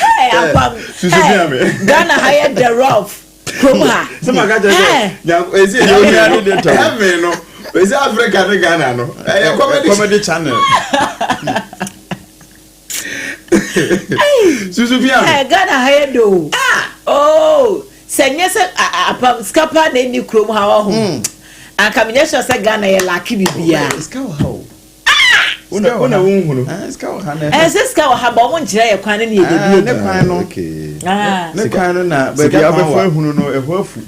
Hey, apam. Hey, Ghana ha yɛ the rough. Kurom ha. Sɛ ma ka kyerɛ sɛ nyanko esi ɛyɛ ohia ne data. Heaven no esi Africa ne Ghana no ɛyɛ comedy comedy channel. Susu pia mi. Ɛ Ghana ha yɛ do. Ah oh sɛ nyɛ sɛ apam sika paa na ɛni kurom ha wɔ ho. Hmm. Anka menyɛ sure sɛ Ghana yɛ laaki biribiara. Sika wɔ ha o. Wona wona wonhunu. Sika wɔ ha na. Ɛsɛ sika wɔ ha ba wɔn nkyerɛ yɛ kwan no ne yɛ dabi adi. Ne kwan no. Ne kwan no na baabi a wobɛfa ahunu no ɛhɔ afu.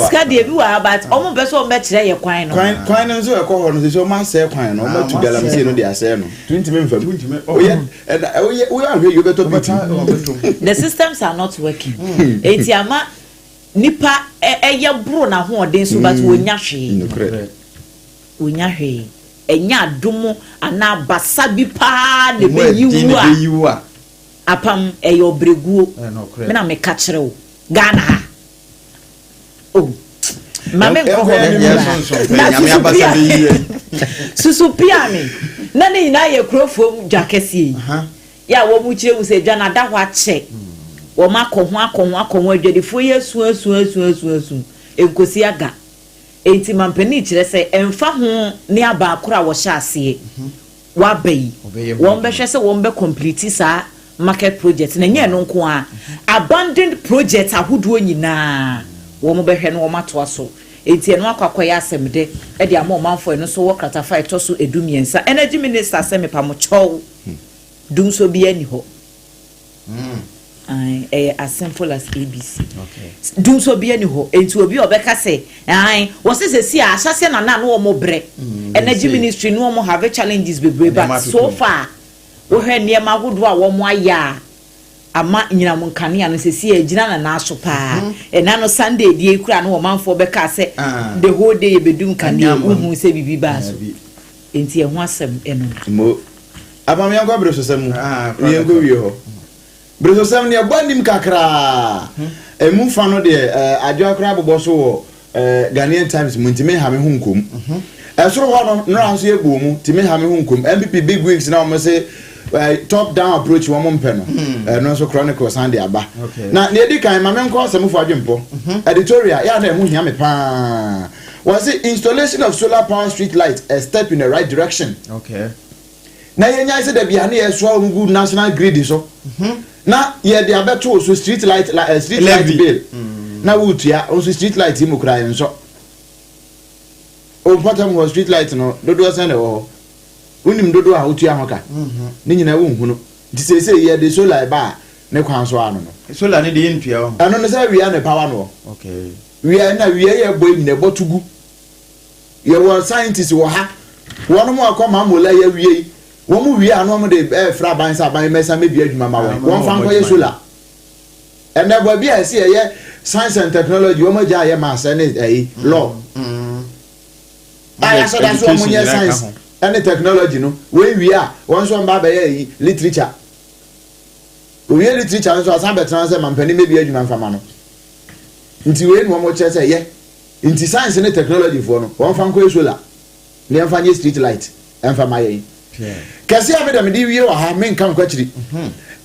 Sika deɛ bi wɔ ha but wɔn mpɛ sɛ wɔn bɛkyerɛ yɛ kwan no. Kwan kwan no nso ɛkɔ hɔ no sɛ wɔn asɛe kwan no wɔn atu galamsey no de asɛe no tuntumi nfam. Oyɛ ɛna oyɛ oyɛ ahwɛ yi wobɛtɔ bi ti. The systems are not working. Eti ama. Nipa yɛ boro n'ahoɔden so but wɔnnya hwee. Nokorɛ. Wɔnnya hwee. Ɛnyɛ adom anaa basa bi paa na Emu ɛbɛyi ɛden na wo a. ɛbɛyi wo a. Apam, ɛyɛ ɔbrɛguo. Nokorɛ. Me na meka kyerɛ wo. Ghana ha. Oh. Ma me nkɔ Yɛnkɔ hɔ yɛn Yɛn koraa. sonson pɛ, Na Nyame susu abasa pia bɛyi yɛn. Susu pia me. Na ne nyinaa yɛ kurofuom dwa kɛseɛ yi. Aha. Yɛ a wɔkyerɛ mu sɛ dwa no ada hɔ akyɛ. Wɔakɔ ho akɔ ho akɔ ho, adwadifoɔ yi asu asu asu asu asu, ɛnkɔsi aga. Enti mampanin kyerɛ sɛ ɛmfa ho ne aba koro a wɔhyɛ aseɛ wɔaba yi, wɔbɛhwɛ sɛ wɔbɛ complete saa market project no, ɛnyɛ ɛno nko ara, abandoned project ahodoɔ nyinaa wɔbɛhwɛ na wɔatoa so. Enti ɛno akɔ akɔyɛ asɛmdɛ de ama ɔmanfoɔ, ɛno nso wɔ kratafa a ɛtɔ so du-mmiɛnsa. Energy minister sɛ mepamokyɛw. Dumsɔ biara nni hɔ. Ae, ɛyɛ as simple as ABC. Dumsɔ biara nni hɔ. Enti obi a ɔbɛka sɛ, ae, wɔse sɛsi a ahyɛaseɛ na na na wɔn brɛ. Energy ministry no wɔn have challenges bebree but so far wohwɛ nneɛma ahodoɔ a wɔn ayɛ a ama nyinam nkanea no sɛsi a ɛgyina ne nan so paa. Ɛna no Sunday deɛ yi koraa na ɔmanfoɔ bɛkaa sɛ the whole day yɛbɛdum kanea, wohuu sɛ biribi baa so. Enti ɛho asɛm ɛno no. Mo. Apam yɛnkɔ beresosɛm mu Ah, na yɛnkɔ wie hɔ. Beresosɛm no yɛbɔ anim kakraa. Emu fa no deɛ eh, adwoa koraa bobɔ so wɔ eh, Ghanaian Times mu nti menha me ho nkom. Ɛsoro hɔ no, nnora nso yɛbɔɔ mu nti menha me ho nkom. NPP big wigs na wɔn se eh, top down approach wɔn mpɛ no, ɛno nso Chronicle san de aba. Okay. Na nea edi kan, ma menkɔ Ɔsɛmufo Adwempɔ. Editorial, yɛ a na ɛho hia me paa. Wɔse installation of solar power street light a step in the right direction. Okay. Na yɛnyae sɛ dabi a ne yɛsoa wɔn gu national grid so. Na yɛde abɛto so street light la, eh, street light Levy. bill. Na wotua nso street light yi mu koraa nsɔ. Mpɔtam hɔ street light no dodoɔ sɛn na ɛwɔ hɔ? Wonim dodoɔ a wotua ho ka? Ne nyinaa wonhunu. Nti seesei yɛde solar ɛba a ne kwan so ano no. Solar ne deɛ yɛntua wɔ ho. Ɛno no sɛ wia ne power no. Okay. Wia na wia yɛ bɔ nyina ɛbɔ to gu. Yɛwɔ scientist wɔ ha. Wɔn mo akɔ Mamola yɛ wie yi. Wɔn mo wie a na wɔn de ɛɛfrɛ aban sɛ aban mɛsa mɛdua adwuma ma wɔn. Wɔn fa nkɔyɛ solar. Ɛnɛ baabi a ɛsɛ yɛyɛ science and technology wɔn agya ayɛ maths ɛne ɛyi law. A yɛahyɛ da so wɔn nyɛ science ɛne technology no. Wɔn wie a wɔn nso wɔn ba abɛyɛ ɛyi literature. Owie literature nso asan bɛtena sɛ mampanin mɛdua adwuma nfa ma no. Nti wei na wɔn kyerɛ sɛ yɛ. Nti science ne technology foɔ no wɔn fa nkɔyɛ solar na yɛn fa nyɛ street light ɛnfa ma yɛn. Kɛse a me dɛ mede wie wɔ ha me nka nkɔ akyiri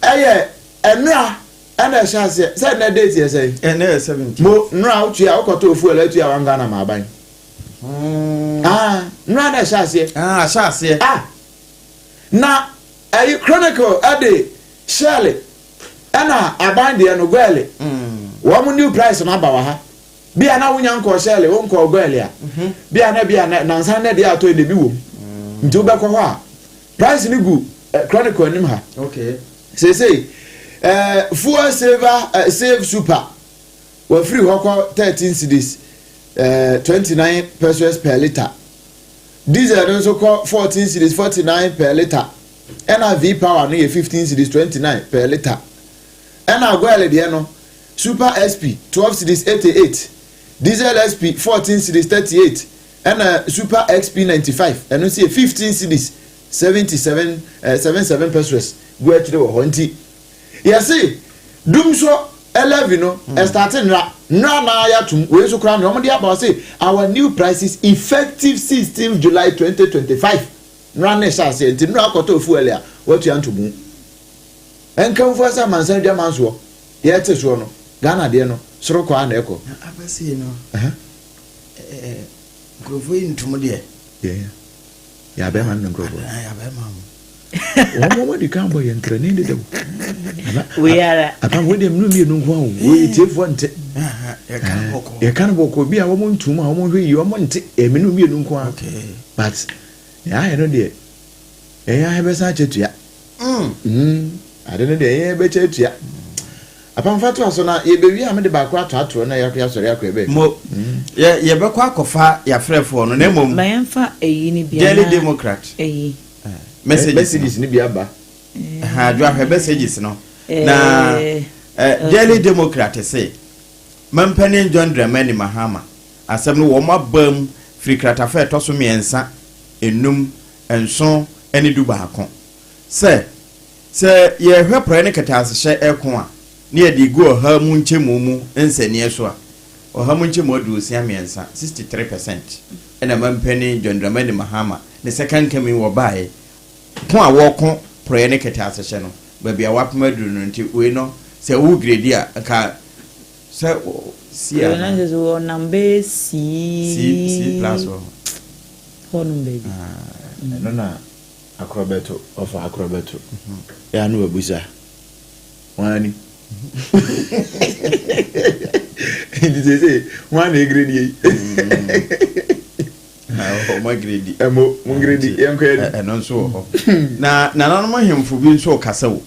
ɛyɛ ɛnora ɛna ɛhyɛ aseɛ sɛ ɛnɛ date yɛ sɛn? Ɛnɛ yɛ 17. Mo nora wotua wokɔtɔ fuel atua one Ghana ma aban. Ah nora na ɛhyɛ aseɛ. Ah ahyɛ aseɛ. Ah na ɛyi Chronicle ɛde Shell ɛna aban deɛ no Goil wɔn new price no aba wɔ ha. Bi a na wonya nkɔɔ Shirley, wonkɔɔ Goil a, bi a na bi a na nansa na deɛ atɔ yi na ebi wom. Nti wobɛkɔ hɔ a, price no gu eh, Chronicle anim ha. Okay. Seesei, eh, fuel saver, eh, save super, wafiri hɔ kɔ 13 cedis, eh, 29 pesos per litre. Diesel no nso kɔ 14 cedis, 49 per litre. Ɛna V power no yɛ 15 cedis, 29 per litre. Ɛna Goil deɛ no, Super SP, 12 cedis 88, Diesel SP, 14 cedis 38, ɛna Super XP 95, ɛno nso yɛ 15 cedis 77, eh, 77 pesos gu akyire wɔ hɔ. Nti, yɛse dum so levy no, ɛstarte nnra, nnra na yɛatom, wei nso koraa nea wɔde aba ɔse, our new prices effective 16 July 2025, nnra na ɛhyɛ aseɛ, nti nnra akɔtɔ fuel a, watua ntomu. Nkamfo sɛ amansan adwaman soɔ. Deɛ ɛte soɔ no, Ghana deɛ no, soro kɔ ara na ɛkɔ. Na aba sei no, ɛɛ nkurɔfoɔ yi ntom deɛ. Yɛn, yɛ abɛɛma no ne nkurɔfoɔ. Ae, abɛɛma mo. Wɔn wɔn adi kan bɔ yɛn ntrɛni deda o. Aba, Wei ara. Aba wei deɛ mmienu mmienu nko ara o. Wei tiefoɔ nte. Yɛka no bɔkɔɔ. Yɛka no bɔkɔɔ bi a wɔn ntum a wɔn nhwɛ yie wɔn nte. Ɛyɛ mmienu mmienu nko ara. Okay. But nea ayɛ no deɛ, yɛn ara yɛbɛsan akyɛ tua. Mm, ade no deɛ yɛn bɛkyɛ atua. Apam fa toa so na yɛbɛwie a mede baako atoatoɔ na yɛakɔ yɛasɔre akɔ yɛbɛ. Mo, yɛ yɛbɛkɔ akɔfa yɛafrɛfoɔ no na mmom. Ma yɛmfa eyi no bi Daily anaa Democrat. eyi. Messages no. Messages no bi aba. Ɛhã, Adwoa hwɛ messages no. Na Eh, eh, Daily Democrat se. Mampanin John Dramani Mahama asɛm no wɔn aba mu firi kratafa a ɛtɔ so mmiɛnsa, enum, nson ne 11 sɛ, sɛ yɛrehwɛ porɔeɛ ne kɛtɛasehyɛ reko a, na yɛde regu ɔha mu nkyɛmu mu nsɛnniiɛ so a, 63%, 63%, na Mampanin John Dramani Mahama ne sɛkankami wɔbaeɛ ko a wɔreko porɔeɛ ne kɛtɛasehyɛ no, baabi a wɔapem aduru no nti, wei no, sɛ wo gredi a, nka sɛ C Wei no anaa? kyerɛ sɛ wɔnam bɛyɛ C, C C plus wɔ hɔ. hɔnom baabi. Ɛno na akorɔbɛto, ɔfa akorɔbɛto. Yɛ a na wabusa, Hwan ni? Nti seesei, hwan na ɛgredi yi? Wɔn agredi. Ɛmo, mo ngredi, yɛnkɔ yɛn. Ɛno nso wɔ hɔ. Na nananom ahemfo bi nso rekasa o.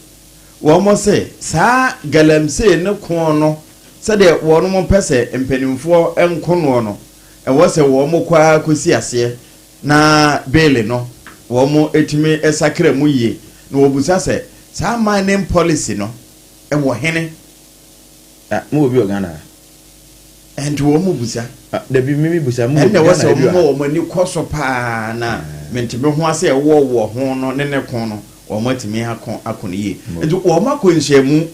Wɔn se saa galamsey ne ko no, sɛdeɛ wɔn pɛ sɛ mpanimfoɔ nko noɔ no, ɛwɔ sɛ wɔn kɔ ara kɔsi aseɛ na beele no wɔn tumi sakra mu yie. Na wɔbusa sɛ saa mining policy no wɔ hene? Ah, mowɔ bi wɔ Ghana ha? Ɛnti wɔn bisa. Ah, dabi, me me bisa, mowɔ Ɛnna bi ɛwɔ Ghana sɛ ha bi wɔ wɔma ha? wɔn ani kɔ so paa na mente me ho ase a ɛwɔ wɔ ho no ne ne ko no, wɔatumi ako ako no yie. Nti wɔakɔ nhyiamu,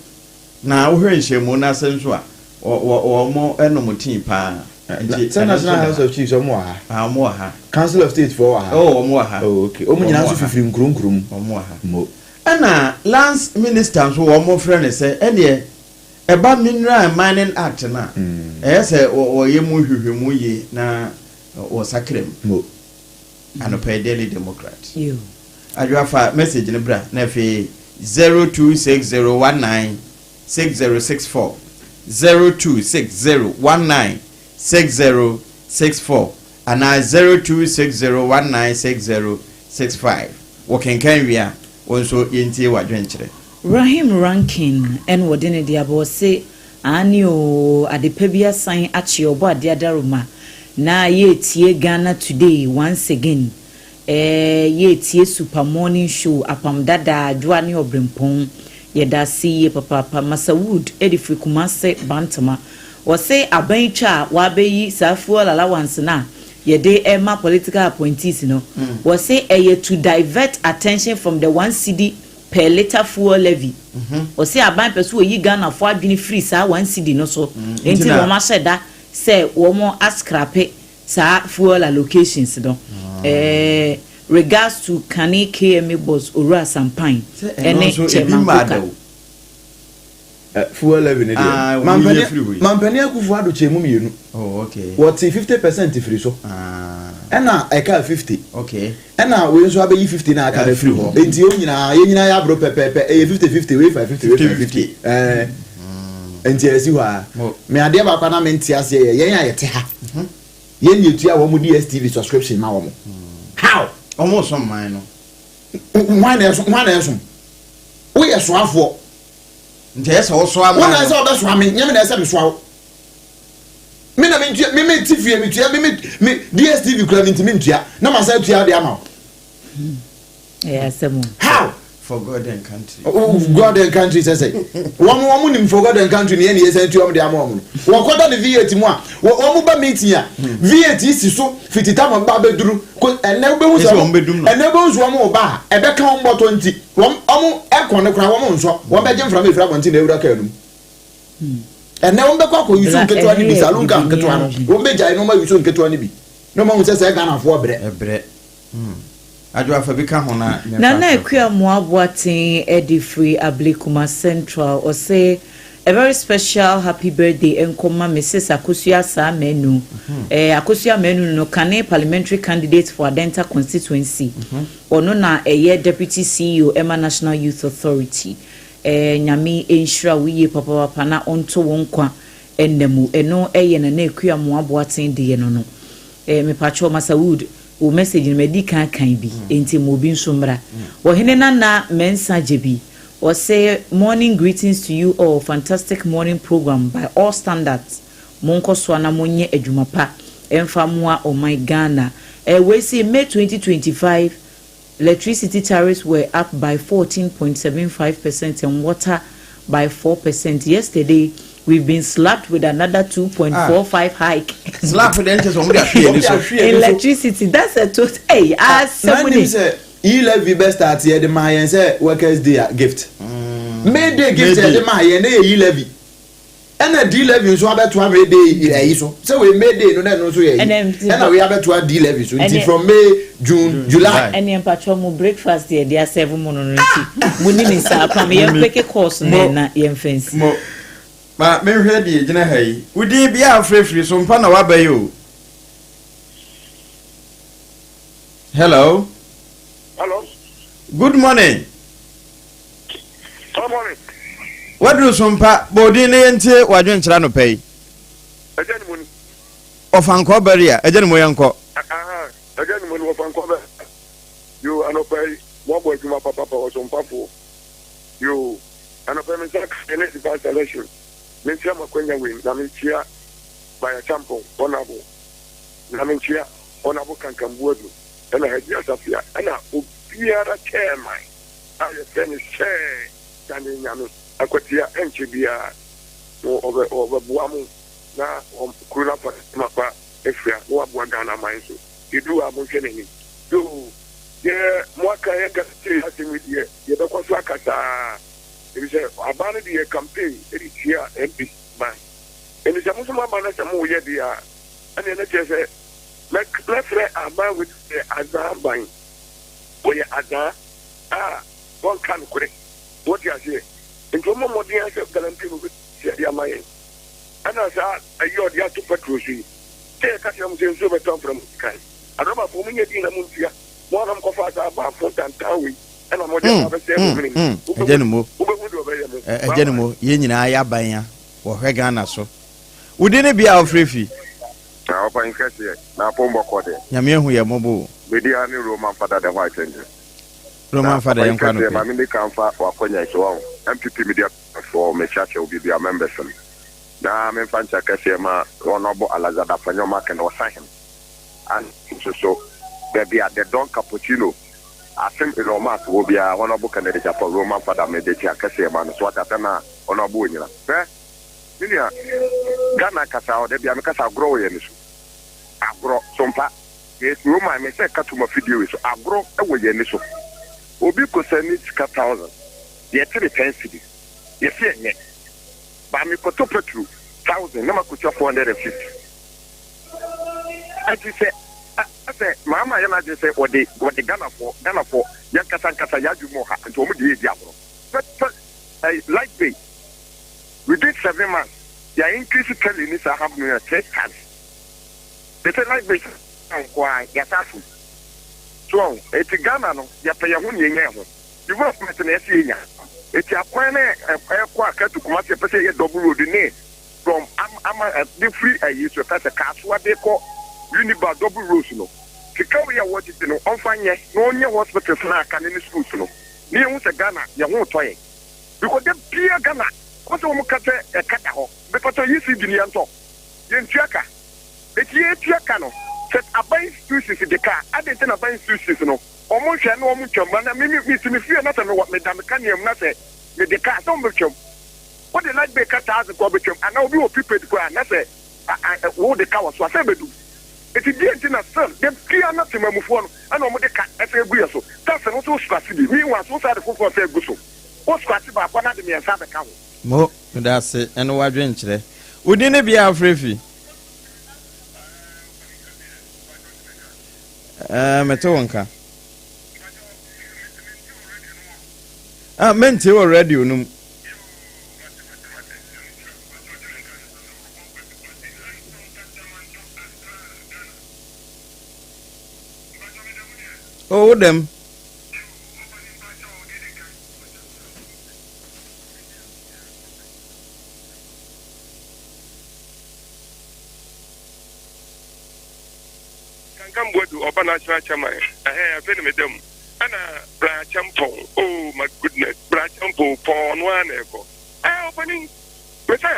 na wohwɛ nhyiamu no ase nso a, wɔ wɔ wɔnom tii paa. Nti Sɛ ɛno nso National da House ha. of Chiefs wɔn wɔ ha? Ah, wɔn wɔ ha. Council of State foɔ wɔ ha? Oh, wɔn wɔ ha. Oh, okay. Wɔn Wɔn nyinaa wɔ nso ha. fifiri nkuro nkuro mu. Wɔn wɔ ha. Mo. Ɛna Lands Minister nso wɔfrɛ no sɛ ɛnneɛ Ɛba Mineral and Mining Act no a, ɛyɛ sɛ wɔyɛ mu nhwehwɛmu yie na wɔsakra mu. Anɔpa yi Daily Democrat. Adwoa fa message no bra na afei 0260196064 0260196064 anaa 0260196065. Wɔkenkan wie a, wo nso yɛntie w'adwenkyerɛ. Rahim Rankin na wɔde no de aba ɔse aane oo adepa bi asan akye ɔbɔ adeɛ adaroma na yɛretie Ghana today once again eh yɛretie super morning show apam dada adwoa ne ɔbrempɔn yɛdaase yie papaapa Masa Wood de firi Kumase Bantama ɔse aban twa a wabɛyi saa fuel allowance no a yɛde rema political appointees no wɔse ɛyɛ to divert attention from the one cedi per litre fuel levy. Ɔse aban pɛ sɛ ɔyi Ghanafoɔ adwene firi saa one cedi no so nti na wɔn ahyɛ da sɛ wɔn ascrape saa fuel allocations no. Eh, regards to Kane KMA boss Owura Sampan Sɛ ɛno ɛne nso ebi Chairman mmaa Koka. da o. Eh, fuel levy no deɛ, Ah, wɔn mampanin yi afiri hɔ yi. mampanin Akufo Addo kyɛɛ mu mmienu. Oh, okay. Wɔtee 50% firi so. Ah. Ɛna ɛkaa 50. Okay. Ɛna wei nso abɛyi 50 na aka no afiri hɔ. Enti yɛn nyinaa, yɛn nyinaa yɛaboro pɛpɛɛpɛ. Ɛyɛ 50 50, wei fa 50, wei fa 50. Ɛɛ, enti ɛsi hɔ ara. Me adeɛ baako a na mente aseɛ yɛ yɛn a yɛte ha. Yɛn na yɛtua wɔn DSTV subscription ma wɔn. How? Wɔn resom man no. Hwan na ɛsom? Hwan na ɛsom? Woyɛ soafoɔ. Nti ɛyɛ sɛ wosoa man no. Wo na ɛsɛ sɛ wobɛsoa me, nyɛ me na ɛsɛ sɛ mesoa wo. Me na mentua, me me ti fie metua, me me me DSTV kura me ntumi ntua, na masan atua de ama wo. Ɛyɛ asɛm o. How? For God and country. Oh, God and country sɛ sɛ. Wɔn wɔn nim for God and country ne yɛn ne yɛsan tua wɔn de ama wɔn no. Wɔkɔda ne V8 mu a, wɔn ba meeting a, V8 si so fiti tam ba abɛduru. Ko ɛnɛ wobɛhu sɛ wɔn bɛdum no. Ɛnɛ wobɛhu sɛ wɔn ba a, ɛbɛka wɔn bɔtɔ nti, wɔn wɔn ɛkɔ no koraa wɔn nsɔ, wɔn bɛgye mframa efiri abɔnten na ewura kaa no mu. Ɛnɛ wɔn bɛkɔ akɔ yusu nketewa no bi, saloon car nketewa no, wɔn bɛgyae na wɔn ayusu nketewa no bi. Na wɔn ahu sɛ sɛ Ghanafoɔ brɛ. Ɛbrɛ. Hmm. Adwo afa bi ka ho na memfa Nana nto. Akua Moaboateng de firi Ablekuma Central, ɔse A very special happy birthday nkɔ ma Misis Akosua Asaa Manu. Eh, Akosua Manu no kane parliamentary candidate for Adenta constituency. Ɔno na ɛyɛ Deputy CEO ɛma National Youth Authority. Eh, Nyame nhyira wo yie papapapa na ɔnto wo nkwa nna mu. Ɛno yɛ Nana Akua Moa Boateng deɛ no no. Eh, mepakyɛw Masa Wood, wo message no madi kan akan bi, enti ma obi nso mmra. Ɔhene Nana Mensah Gyebi, ɔse, Morning greetings to you all, fantastic morning program by all standards, monkɔ soa na monyɛ adwuma pa mfa mmoa ɔman Ghana. Eh, wei se May 2025, Electricity tariffs were up by 14.75 percent and water by 4 percent. Yesterday, We've been slapped with another 2.45 hike. Slap deɛ nkyɛ sɛ wɔn de ahwe yɛn ani so. Electricity that's a total. Hey, asɛm ni. ni. sɛ e-levy bɛ start yɛ de maa yɛn sɛ workers day gift. May day gift yɛ de maa yɛn ne yɛ e-levy. Ɛna d-levy nso abɛtoa May day ɛyi so. Sɛ wei May day no na ɛno nso yɛ yi. Ɛna wei abɛtoa d-levy so nti from May, June, July. Ɛne mpatwɔ mu breakfast yɛ de asɛvo mu no no nti mu ni ne saa pam yɛn peke course no na yɛn fɛnsi. Mo ma menhwɛ deɛ gyina ha yi. Wo din bi a afirafiri so mpa na waba yi o. Hello. Hello. Good morning. Good morning. Waduru so mpa bɔ odin ne yɛntie w'adwenkyerɛ anɔpa yi. Ɛgya ne mu ni. Ɔfankɔ barrier ɛgya ne mu yɛnkɔ. Ɛgya ne mu ni ɔfankɔ bɛ. Yo anɔpa yi mo abɔ adwuma papapa ɔsompafoɔ. Yo anɔpa yi me nsa ka ne divine selection. Menkyia mo akwanya wei na menkyia Baya Champon Honourable na menkyia Honourable Kankan Buadu ɛna Hajia Safia ɛna obiara chairman a yɛfrɛ no Sir Daniel Nyame Akwatia ɛnkyɛ biara no ɔbɛ ɔbɛboa mo na kuro no afa ma pa afira na waboa Ghana man nso yɛduru hɔ a monhwɛ n'anim yoo deɛ moaka yɛ galamsey asɛm yi deɛ yɛbɛkɔ so aka saa efisɛ aban no de yɛ campaign de tia MP ban enti sɛ mo nso moaba na sɛ moyɛ deɛ a ɛneɛ na kyerɛ sɛ mɛfrɛ aban wei sɛ azaa ban wɔyɛ azaa a wɔnka nokorɛ wɔte aseɛ nti wɔmmɔ mmɔden ara sɛ galamsey no bɛsi ade ama yɛn ɛna saa ayi a ɔde ato petrol so yi sɛ yɛka kyerɛ mo sɛ nsuo bɛtɔ mfra mu kan adrɔbafoɔ monyɛ din na montua mo anam kɔfaa saa baafo ntantan wei ɛna mode aba abɛsɛe mo hwene mu Agya no mo wobɛhu deɛ ɔbɛyɛ mo. Agya no mo yɛn nyinaa yɛ aban a wɔhwɛ Ghana so. Wo din ne bea a wofrɛ fi? Na ɔpanyin kɛseɛ, na apom bɔkɔ deɛ. Nyame ahu yɛn mmɔbɔ o. Me din ara ne Roman Fada the White Angel. Roman Na Fada ɔpanyin yɛnkɔ kɛseɛ, anɔpa ma yi. me ndi kan mfa w'akwanya yi so, wahu, NPP media foɔ, mekyerɛkyerɛ obi biara, members no, na memfa nkyɛ kɛseɛ ma Honourable Alexander Afenyo Markin, Ɔsahene. And nso so, baabi a The Don Cappuccino, Asim Elon Musk wɔ biara, Honourable Kennedy Agyapong, Roman Fada, mede kyea kɛseɛ ma no, so wate asɛm no a, Honourable Onyina. Hwɛ! Me nua, Ghana kasa hɔ, da biara mekasa agorɔ wɔ yɛn ani so. Agorɔ, so mpa. Me Roman, me sɛ ka to m'afidie wei so. Agorɔ wɔ yɛn ani so. Obi kɔsa ni sika thousand, yɛte ne ten cedis, yɛse ɛnyɛ. Ba mekɔtɔ petro thousand na makɔtua 450. Ɛnti sɛ, sɛ maama yɛ n'adwene sɛ wɔde, wɔde Ghanafoɔ, Ghanafoɔ, yɛn kasa nkasa, yɛn adwene mu ɔha, nti wɔn de yɛ di agorɔ. Pɛ, pɛ, ɛy, light bay. Within 7 months, yɛ increase tele ni saa half million three times. They say light bill nko a yɛsa atom. So ɔho, eti Ghana no, yɛpɛ yɛn ho na yɛnya yɛn ho. Development na yɛsɛ yɛnya. Eti akwan na ɛkɔ Accra to Kumasi yɛpɛ sɛ yɛyɛ double road ne from ama de firi ayi so ɛka sɛ Kasoa de kɔ Winneba double roads no. Sika wei a wɔgyegye no, ɔmfa nyɛ na ɔnyɛ hospitals na aka ne ne schools no. Ne yɛhu sɛ Ghana yɛn ho retɔ yɛn. Because da bia Ghana wɔn sɛ wɔn ka sɛ ɛka da hɔ mepatɔ ECG no yɛntɔ yɛntua ka eti yɛtua ka no sɛ aban institutions de ka a adɛn nti na aban institutions no wɔn nhwɛ na wɔn ntwam na me me si me fie na sɛ mewɔ meda me kanea mu na sɛ mede ka sɛ wɔn bɛtwam wode light bill ka thousand kɔ bɛtwam anaa obi wɔ prepaid koraa na sɛ wo de ka wɔ so a sɛ ɛbɛdum eti deɛ nti na still da bia na temamufoɔ no ɛna wɔn de ka ɛsɛ egu yɛ so tax no nso so ase bi meanwhile so saa de foforɔ sɛ egu so wo scratch baako na de mmiɛnsa abɛka ho. Mo, meda ase ɛne w'adwenkyerɛ. Wo din ne bea a wofrɛ fi? Ɛɛ, mete wo nka. Ah, mentie wɔ radio no mu. Oh, wo dɛm. Kankan Boadu ɔba national chairman ɛhɛn afei na meda mu ɛna Bra Acheampong oh my goodness Bra Acheampong pɔn ɔno ara na ɛkɔ ɛɛ ɔpanin me sɛ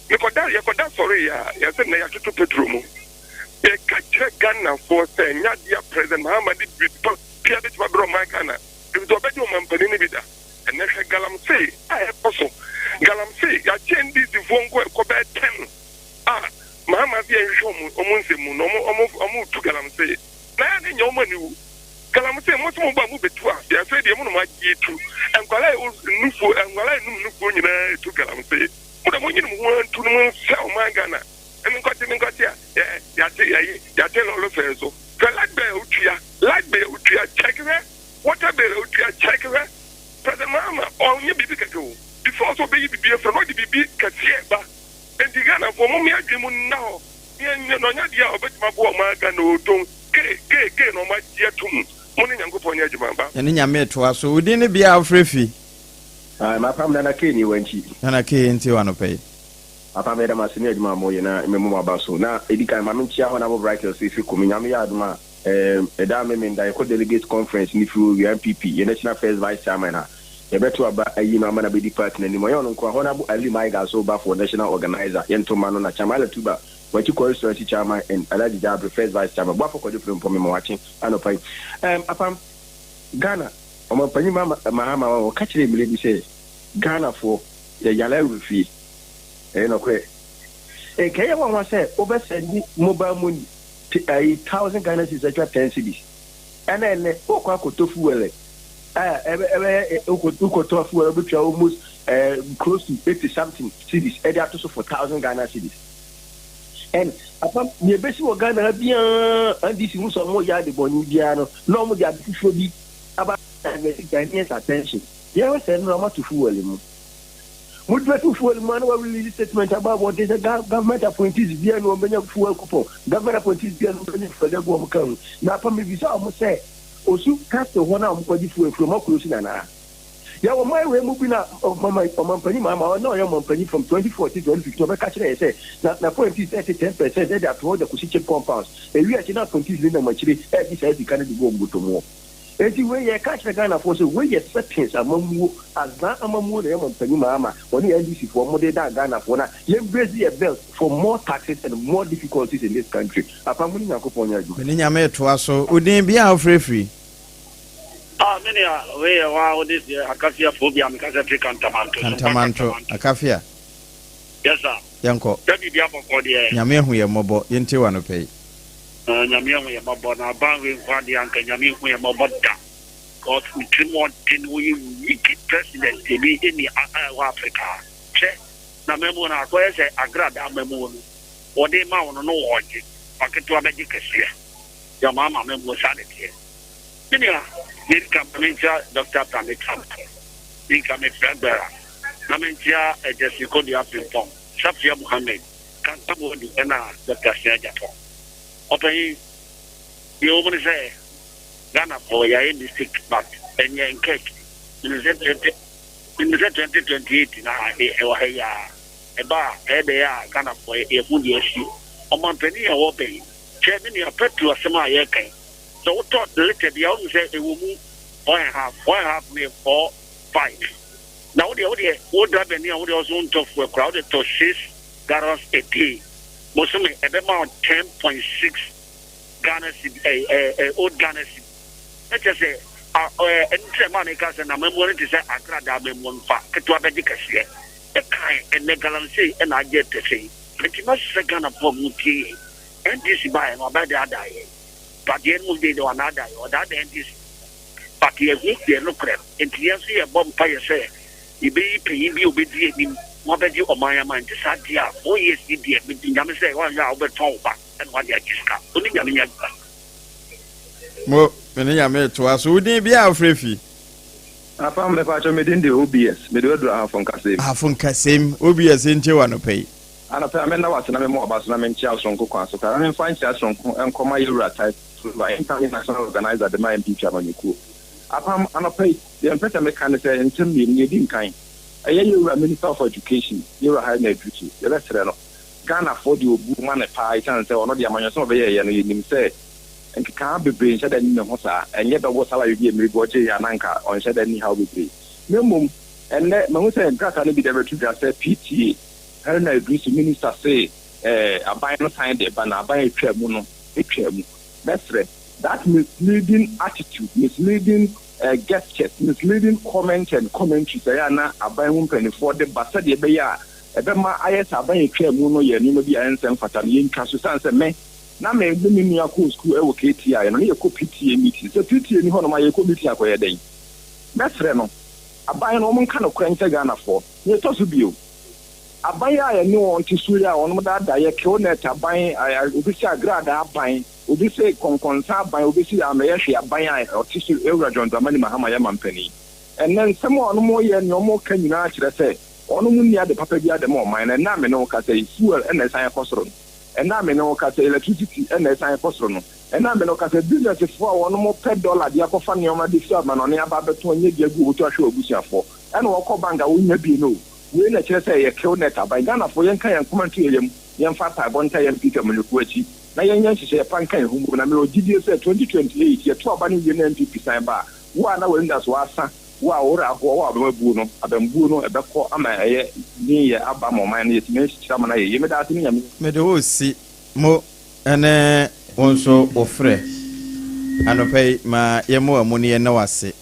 mekɔda yɛkɔda sɔre yɛ a yɛsɛ nnɛ yɛatoto petro mu yɛka kyerɛ Ghanafoɔ sɛ nyɛ adeɛ a President Mahama de biribi pa bia bɛtumi abrɛ ɔman Ghana ɛfiri sɛ ɔbɛgye ɔmampanin no bi da. Ɛnɛ hwɛ galamsey a ɛkɔ so. Galamsey, yɛakye NDC foɔ nko ɛkɔ bɛyɛ 10 a Mahama se yɛnhwehwɛ ɔmo ɔmo nsɛm mu na ɔmo ɔmo ɔmo retu galamsey. Na ɛyɛ a na ɛnyɛ ɔmo aniwu. Galamsey, mo se mo ba a mo bɛtu aseɛ, afei deɛ mo na mo agye tu. Nkwadaa a ɛwɔ nufuo, nkwadaa a ɛnum nufuo nyinaa retu galamsey. Mo deɛ mo nyere mo ho ara ntu no mo nsɛ ɔman Ghana. Menkɔte menkɔte a yɛ yɛate yɛyi yɛate lɔre fɛɛ so. Hwɛ light bill a wotua, light bill a wotua, check hwɛ. Water bill a wotua, check hwɛ. President Mahama ɔnyɛ biribi kɛkɛ o. Before sɛ ɔbɛyi biribi afiri hɔ no ɔde biribi kɛseɛ ba. Enti Ghanafoɔ mom yɛn adwene mu nna hɔ na yɛnyɛ no. Ɔnyɛ adeɛ a ɔbɛtumi aboa ɔman Ghana o. Don gay gay gay na ɔmo agye atom. Mo ne Nyankopɔn nyɛ adwuma. Ba. Yɛne Nyame retoa so. Wo din ne bea a wofrɛ fi? Ae mapam Nana Kay nie wankyi. Nana Kay ntie wo anɔpa yi. Papa meda mo ase ne adwuma a moyɛ na memmɔ mo aba so. Na edi kan ma menkyia Honourable Bright Osei Fekumi. Nyame yɛ adom a ɛɛm ɛda Memenda yɛkɔ Delegates Conference ne firi Owia NPP yɛ National First Vice Chairman a yɛbɛto aba ayi no ama no abɛdi party no anim. Ɔnyɛ ɔno nko ara Honourable Ali Maiga nso reba for National Organiser yɛnto mma no na Chairman Alatuba Wakyi Constituency Chairman and Alhaji Jabri First Vice Chairman Boafo Kwadwo Frimpong mema wakye anɔpa yi. Ɛɛm Apam Ghana Ɔmanpanyin Mahama ɔka kyerɛɛ mmerɛ bi sɛ Ghanafoɔ Yɛyare awerɛ fie. Ɛyɛ nɔkorɛ. Nka ɛyɛ nwanwa sɛ wobɛ sɛndi mobile money te ayi thousand Ghana cedis atwa ten cedis. Ɛna ɛnɛ wokɔ akɔtɔ fuel a ɛbɛ ɛbɛyɛ wokɔtɔ fuel wobɛtua almost eh, close to 80 something cedis ɛde ato so for thousand Ghana cedis. And apam nea ɛbɛsi wɔ Ghana ha biara NDC hu sɛ wɔn yɛ ade bɔne biara no na wɔn de ade foforɔ bi aba divert Ghanaians attention. Yɛhwɛ sɛ nnora wɔato fuel mu. Modua to fuel mu a na wa release statement aba abɔnten sɛ government appointees biara ni wɔn bɛnya fuel coupon, government appointees biara ni wɔn bɛnya fuel agu wɔn car mu. Na apa mebisa wɔn sɛ Osu castle hɔ no a wɔkɔgye fuel firi wɔn akuro so nanaa? Yɛwɔ man wei mu bi na ɔmampanyin Mahama na ɔyɛ ɔmampanyin from 2014 2015 ɔbɛka kyerɛ yɛ sɛ na n'appointees ɛte 10 percent ɛde ato hɔ de akɔsi chip compounds. Ewie akyi na appointees no nam akyire ɛregye saa sika no de gu wɔn bɔtɔ mu hɔ. Enti wei yɛreka akyerɛ Ghanafoɔ sɛ wei yɛ settings amammuo, azaa amammuo na yɛma mpanin Mahama ɔne NDC foɔ wɔde daa Ghanafoɔ na yɛn brace yɛ belt for more taxes and more difficulties in this country. Apa mo ne Nyankopɔn nyɛ adwuma. Me ne Nyame retoa so. Wo din, bea a wofrɛ firi? Ah me nua wei yɛ hɔ a wode deɛ akafia foɔ bi a meka sɛ firi Kantamanto. Kantamanto, Akafia. Yes sir. Yɛnkɔ. Sɛ biribi abɔkɔ deɛ. Nyame ahu yɛn mmɔbɔ, yɛntie wo anɔpa yi. Ah Nyame ahu yɛn mmɔbɔ na aban wei nkoa deɛ anka Nyame nhu yɛn mmɔbɔ da cos ne tirim ɔden ɔyɛ wicked president ebi nni ɛwɔ Africa ha hwɛ na amamuo no akɔyɛ sɛ agradaa amamuo no wɔde ma wo no no wɔgye waketewa bɛgye kɛseɛ yɛma ama amamuo saa na ɛteɛ me nua deɛ nka ma menkyia Dr. Prame Trampong menka me Brɛgbɛra na menkyia Jesse Kodua Frimpong Safia Muhammed Kanta Boadu ɛna Doctor Sia Agyapong. Ɔpanyin, deɛ ɛwɔ mu ne sɛ Ghanafoɔ yɛayɛ mistake but ɛnyɛ nkɛk. Menim sɛ 20 menim sɛ 2028 na ɛwɔ ha yi ara ɛba a ɛyɛ dɛ a Ghanafoɔ yɛhu deɛ asi. Ɔmanpanin a ɛwɔ bɛn hwɛ me nua petrol asɛm a yɛreka yi sɛ wotɔ litre bi a wonim sɛ ɛwɔ mu 4 and half 4 and half no yɛ 4 5 na wodeɛ wodeɛ wo driver ni a wodeɛ ɔso wontɔ fuel koraa wode tɔ 6 gallons a day bosome ɛbɛma wo 10.6 Ghana cedi ɛɛ eh, eh, old Ghana cedi ɛkyɛ sɛ ɛɛ ɛno ti na ɛmaa meka sɛ na amamuo no te sɛ agradaa amamuo no fa ketewa bɛgye kɛseɛ ɛkan ɛnɛ galamsey ɛna agye pɛsɛ yi nti mɛsrɛ Ghanafoɔ a mo tie yɛn NDC baeɛ no ɔbɛdaadaa yɛn but yɛn mu de deɛ wanaadaa yɛn ɔdaadaa NDC but yɛhu deɛ nokorɛ no nti yɛn nso yɛbɔ mpaeɛ sɛ Yɛbɛyi panyin bi a ɔbɛdi anim na wabɛgye ɔman yi ama nti saa deɛ a 4 years yi deɛ medi Nyame sɛ woanhwɛ a wobɛtɔn wo ba na wade agye sika. Wo ne Nyame nyɛ adwuma. Mo, me ne Nyame retoa so. Wo din bia a wofrɛ fi? Apam, mepakyɛw me din de OBS, mede wo aduru Ahafo Nkasɛm. Ahafo Nkasɛm, OBS ntie wo anɔpa yi. Anɔpa yi, mɛda wo ase na mema w'aba so na menkyea wo soronko kwan so koraa na memfa nkyea soronko nkɔma Yɛwura Titus Oliver, Incoming National Organiser de ma NPP Amanyɔkuo. Apam, anɔpa yi, deɛ mepɛ sɛ meka ne sɛ, nsɛm mmienu, Deɛ ɛdi nkan, ɛyɛ yɛn wura Minister of Education, yɛn wura Haruna Iddrisu, yɛbɛsrɛ no, Ghanafoɔ de obu ma no paa ɛsiane sɛ ɔno deɛ amanyɔsɛm a ɔbɛyɛeɛ no yɛnim sɛ nkekaa bebree nhyɛ da nni ne ho saa, ɛnyɛ double salary bi a mmerɛ bi ɔgyeeɛ a na anka ɔnhyɛ da nni haw bebree. Na mmom, ɛnnɛ mahu sɛ nkrataa no bi de abɛto dwa sɛ PTA, Haruna Iddrisu, Minister se eh, aban no san de ba na aban a ɛtwaa mu no twaa mu. Mɛsrɛ. That misleading attitude, misleading gestures, misleading comments and commentaries a ɛyɛ a na aban mu mpanimfoɔ de ba sɛdeɛ ɛbɛyɛ a ɛbɛma ayɛ sɛ aban a ɛtwaa mu no yɛ nneɛma bi a ɛnsɛ mfata no, yɛntwa so. Ɛsiane sɛ me na me ne me nua kɔɔ sukuu wɔ KTI no, na yɛkɔ PTA meeting. Sɛ PTA nni hɔnom a, yɛkɔ meeting akɔyɛ dɛn? Mɛsrɛ no, aban no, wɔnka nokorɛ nkyerɛ Ghanafoɔ. Nea ɛtɔ so bio, aban a yɛne wɔn te so yi a wɔn daadaa yɛ, Killnet aban, obi se Agradaa aban, Obi se kɔnkɔnsa aban, obi se ammɛyɛ hwee aban a ɔte so Ewura John Dramani Mahama yɛ mampanin. Ɛnnɛ nsɛm a ɔnom yɛ nea ɔmo ka nyinaa kyerɛ sɛ ɔnom nni ade papa biara de ma ɔman no. Ɛnnɛ a me ne wo kasa yi fuel na ɛsan ɛkɔ soro no. Ɛnnɛ a me ne wo kasa yi electricity na ɛsan ɛkɔ soro no. Ɛnnɛ a me ne wo kasa yi business foɔ a wɔnom pɛ dollar de akɔfa nneɛma de firi amanɔne aba abɛtɔn anya bi agu wɔn to ahwɛ wɔn abusuafoɔ ɛna wɔkɔ bank a wɔnnya bi no o. Wei na ɛkyerɛ sɛ ɛyɛ kill net aban. Ghanafoɔ yɛnka yɛn koma nto yɛn yam na yɛmfa mpaebɔ ntaa yɛn Peter Amanyɔkuo akyi. na yɛnyɛ nhyehyɛeɛ pa nka yɛn ho mmom, na mewɔ gyidie sɛ 2028 yɛto aba no wie na NPP san ba a, wo a na w'anidasoɔ asa, wo a wo werɛ ahoɔ, wo a w'abam abuo no, abambuo no ɛbɛkɔ ama ɛyɛ dinyɛ aba ama ɔman no, yɛatumi ahyehyɛ ama no ayɛ yie. Meda ase ne Nyame. Mede wo resi mo ne wo nso wo frɛ anɔpa yi ma yɛmmɔ w'amu ne yɛnna wo ase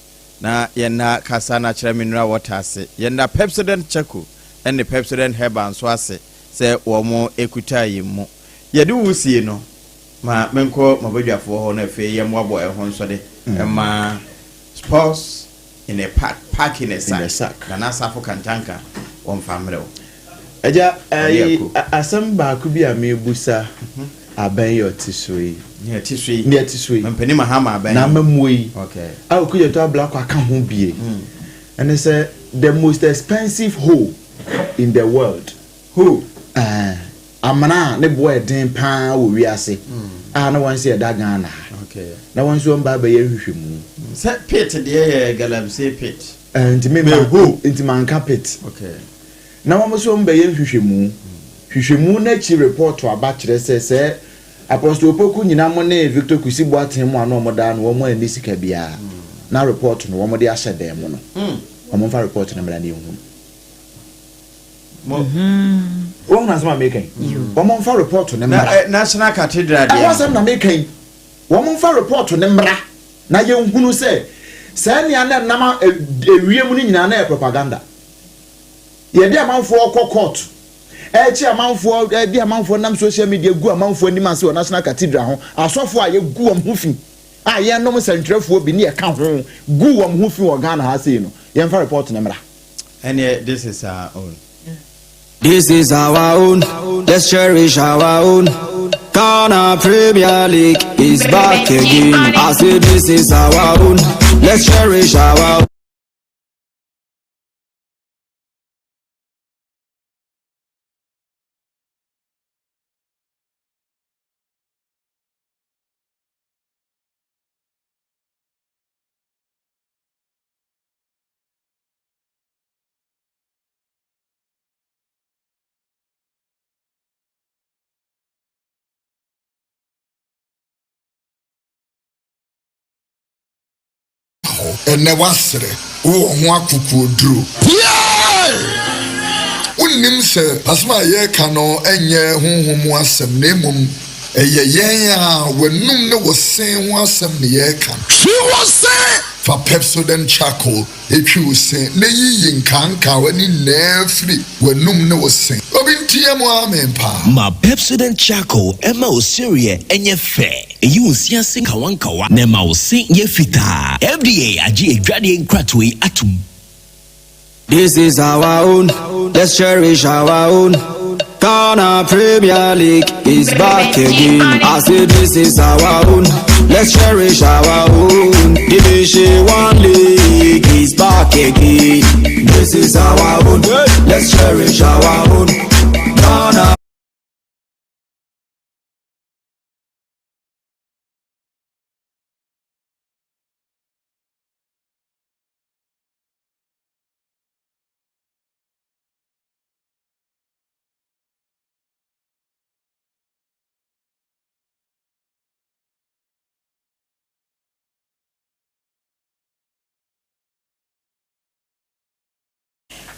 na yɛnna kasa no akyerɛ me nnura wɔta ase yɛnna Pepsodent Charcoal ne Pepsodent Herbal nso ase sɛ wɔn kutaa yɛn mu. Yɛde wo sie no, ma menkɔ m'abadwafoɔ hɔ na afei yɛmmoaboa yɛn ho nso de ma Sports in a pack, pack in a sack, Nana Asafo Kantanka wɔmfa mmerɛ wo. Agya, Ɔne ayi, Aku. asɛm baako bi a merebusa abɛn yi a ɔte so yi. Nea ɛte so yi. Nea ɛte so yi. Mampanin Mahama abɛn yi. N'amammuo yi. Okay. A Okudzeto Ablakwa aka ho bie. Ɛne sɛ, the most expensive hole in the world. Hole. Ɛɛ, amena a ne boɔ yɛ den pa ara wɔ wiase a na wɔn nso yɛda Ghana ha. Na wɔn nso wɔn ba abɛyɛ nhwehwɛmu. Sɛ pit deɛ yɛ galamsey pit. Ɛɛ, nti me ma, nti manka pit. Na wɔn nso wɔn bɛyɛ nhwehwɛmu. Hwehwɛmu no akyi report aba kyerɛ sɛ sɛ Apostle Opoku nyina mo ne Victor Kusi Boateng mo a na wɔn da ano wɔn anni sika biara. Na report no wɔn de ahyɛ dan mu no. Wɔn mfa report no mmra na yɛnhunu. Woahunu asɛm a meka yi? Wɔmfa report no mmra. Eh, National Cathedral deɛ. Ɛho asɛm na meka yi. Wɔmfa report no mmra na yɛnhunu sɛ saa nea na ɛnam ewiem no nyinaa na ɛyɛ propaganda. Yɛde amanfoɔ kɔ court, ɛkye amanfoɔ, ɛde amanfoɔ nam social media gu amanfoɔ anim ase wɔ National Cathedral ho, asɔfoɔ a yɛgu wɔn ho fi a yɛnom nsɛntwerɛfoɔ bi ne yɛka ho gu wɔn ho fi wɔ Ghana ha sei no, yɛmfa report no mmra. Ɛneɛ this is our own. This is our own, let's cherish our own. Ghana Premier League is back again. I say this is our own, let's cherish our own. hɔ. Ɛnnɛ woasere, wowɔ ho akokoɔduro. Piae! Wonnim sɛ asɛm a yɛreka no nyɛ honhom mu asɛm na mmom ɛyɛ yɛn a w'anum ne wo se ho asɛm na yɛreka. Twi wo se! Fa Pepsodent Charcoal Twi wo se na yiyi nkaankawa no nyinaa firi w'anum ne wo se. Obi nteɛ mu amen paa. Ma Pepsodent Charcoal mma wo sereɛ nyɛ fɛ, ɛyi wo se ase nkawankawa na ɛma wo se yɛ fitaa. FDA agye adwadeɛ nkratoɔ yi atom. This is our own, let's cherish our own. Ghana Premier League is back again. I say this is our own, let's cherish our own. Division 1 League is back again. This is our own, let's cherish our own. Ghana.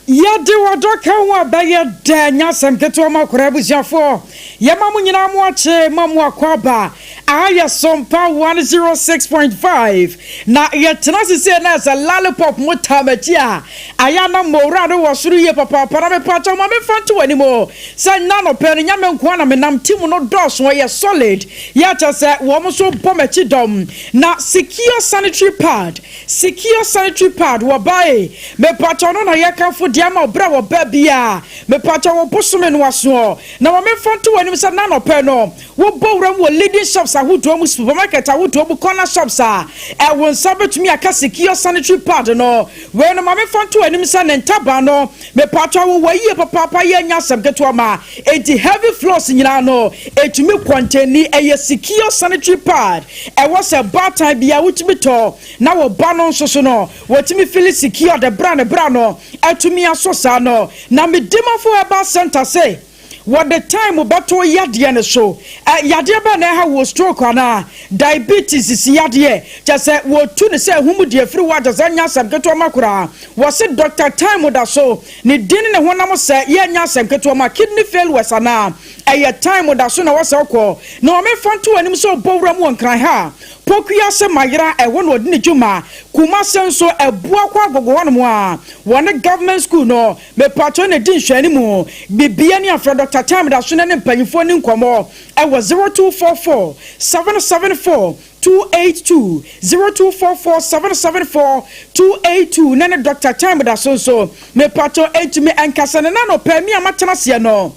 Yɛde ɔdɔ ka ho a bɛyɛ dɛ nyɛ asɛm ketewa ma akwadaa abusuafoɔ. Yɛma mo nyinaa mo akye ma mo akɔ aba. Aha yɛ Sompa 106.5 na yɛtena ase sei na sɛ lollipop mo taa m'akyi a ayɛ a na mowura no wɔ soro yie papaapa na mepakyɛw ma memfa nto w'anim o sɛ nnɛ anɔpa yi no nyɛ me nko ara na menam team no dɔɔso ɛyɛ solid yɛ kyɛ sɛ wɔn nso bɔ m'akyi dɔm na secure sanitary pad secure sanitary pad wɔ bae mepakyɛw no na yɛkamfo de ama wo berɛ a wɔba biara mepakyɛw wo bosome no asoɔ na ma memfa nto w'anim sɛ nnɛ anɔpa yi no Wobɔ wuram wɔ leading shops ahodoɔ mu, supermarket ahodoɔ mu, corner shops a, ɛ, wo nsa bɛtumi aka secure sanitary pad no. Wei no, ma memfa nto w'anim sɛ ne ntaban no, mepaatɔ awowa yie papaapa, yɛ nyɛ asɛm ketewa ma enti heavy floors nyinaa no, ɛtumi kɔntɛni. Ɛyɛ secure sanitary pad, ɛwɔ sɛ baatan biara wotumi tɔ, na wo ba no nso so no, wɔtumi fili secure de bra ne bra no atumi asɔ saa no. Na me Dimafo Herbal Centre se, Wɔde time bɛto yadeɛ no so. Ɛ, yadeɛ bɛn na ɛha wo? Stroke anaa? Diabetes, sisi yadeɛ? Kyerɛ sɛ, wɔtu no sɛ ahum deɛ firi hɔ a, kyerɛ sɛ ɛnyɛ asɛm ketewa ma koraa. Wɔse Doctor Time da so, ne din ne ne honam sɛ, yɛ ɛnyɛ asɛm ketewa ma. Kidney failures anaa? Ɛyɛ time da so na ɛwɔ sɛ wokɔ. Na ma memfa nto w'anim sɛ ɔbɔ wura mu wɔ Nkran ha a, Pokuase Mayera, ɛhɔ na ɔdi ne dwuma. Kumase nso, Abuakwa Agogo hɔnom a, wɔne Government School no, Mepakyɛw na di nhwɛanimu. Bibia ni afrɛ Dɔkta Time Daso ne ne mpanyinfoɔ ni nkɔmmɔ ɛwɔ 0244 774 282, 0244 774 282 na ne Dɔkta Time Daso nso mepakyɛw ɛntumi ɛnkasa ne na anɔpa mi a matena aseɛ no.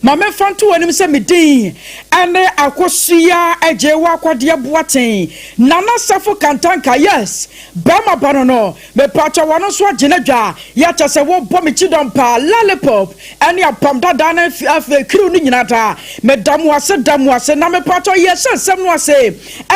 Ma memfa nto w'anim sɛ me din ne Akosua Agyeiwaa Akwadeɛ Boateng, Nana Safo Kantanka, yes, barima ba no no, mepaakyɛw wɔn nso agye n'adwa, yɛ kyɛ sɛ wɔbɔ me kyidɔm paa, Lollipop ne Apam Dadaa ne afei crew no nyinaa daa, meda mo ase, da mo ase, na mepaakyɛw yɛhyɛ nsɛm no ase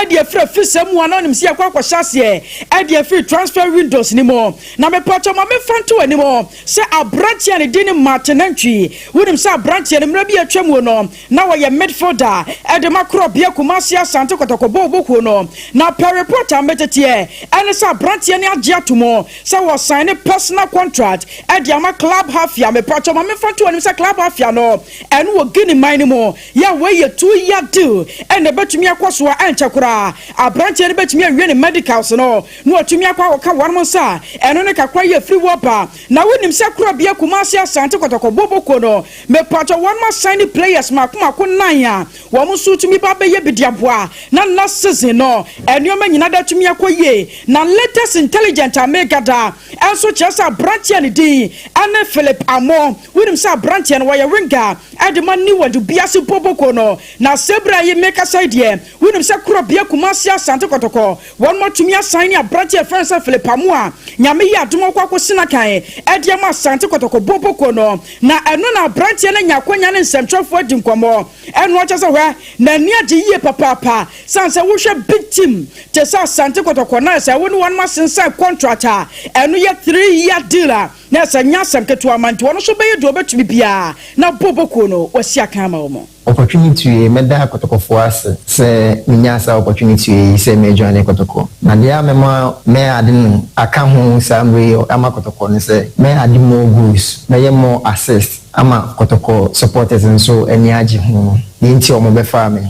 de afiri afisɛm mu a na wonim sɛ yɛkɔ akɔhyɛ aseɛ de afiri transfer windows no mu, na mepaakyɛw ma memfa nto w'anim. Sɛ aberanteɛ a ne din ne Martin Nantwi, wonim sɛ aberanteɛ no mmerɛ bi a atwa muo no na ɔyɛ midfielder de ma korɔbea Kumasi Asante Kɔtɔkɔ bɔɔlbɔ kuo no. Na per report a meteteɛ ɛne sɛ aberanteɛ no agye ato mu sɛ wɔ sign personal contract de ama Club Hafia. Mepakyɛw ma memfa nto w'anim sɛ Club Hafia no ɛno wɔ Guinea man no mu. Yɛ wei yɛ 2 year deal ɛna ɛbɛtumi akɔ so a ɛnkyɛ koraa aberanteɛ no bɛtumi awie ne medicals no na watumi akɔ akɔka wɔnom nsa a ɛno ne kakra yi afiri hɔ ba. Na wonim sɛ korabea Kumasi Asante Kɔtɔkɔ Boboko no, mepakyɛ wɔnom asan ne players mako mako nan a wɔn nso tumi ba bɛyɛ bi de aboa na last season no nneɛma nyina da tumi akɔ yie. Na latest intelligent a megada nso kyerɛ sɛ abranteɛ a ne din ne Philip Amoh, wonim sɛ abranteɛ no wɔyɛ winger de ma New Adubiase Boboko no, na sɛ berɛ yi mekasa yi deɛ wonim sɛ korabea Kumasi Asante Kɔtɔkɔ Wɔnom atumi asan ne aberanteɛ a yɛfrɛ no sɛ Philip Amoah a Nyame yɛ adom a ɔkɔ akɔsi n'akan de ama Asante Kɔtɔkɔ Boboko no. Na ɛno na aberanteɛ no anya akwanya ne nsɛmtwerɛfoɔ adi nkɔmmɔ. Ɛno ɔkyerɛ sɛ hwɛ, n'ani agye yie papaapa sane sɛ wohwɛ big team te sɛ Asante Kɔtɔkɔ na sɛ wo ne wɔnom asensan contract a ɛno yɛ 3 year deal a na ɛsɛ nyɛ asɛm ketewa ma nti ɔno nso bɛyɛ deɛ ɔbɛtumi biara na Boboko no wasi akan ama wɔn. Opportunity yi, mɛda Kɔtɔkɔfoɔ ase sɛ menyaa saa opportunity yi sɛ mɛ joine Kɔtɔkɔ. Na deɛ a mɛma mɛ ade no aka ho saa mmerɛ yi ama Kɔtɔkɔ ne sɛ, mɛ ade more goals, mɛyɛ more assist ama Kɔtɔkɔ supporters nso ani agye ho. Deɛ nti a wɔn bɛfaa me.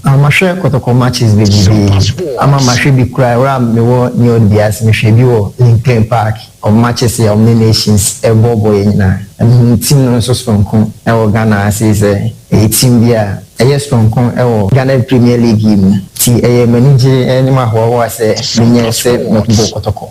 Ah, mahwɛ Kɔtɔkɔ matches bebrebe, ama mahwɛ bi koraa ɛberɛ a mewɔ New York Biase, mehwɛɛ bi wɔ Lincoln Park. Wɔn matches a wɔn ne nations bɔ bɔ yɛ nyinaa. Na mehunu team no nso soronko wɔ Ghana ha sei sɛ ɛyɛ team bi a ɛyɛ soronko wɔ Ghana Premier League yi mu. Nti ɛyɛ m'anigye ne m'ahoahoa sɛ menyɛ sɛ mɛbɔ Kɔtɔkɔ.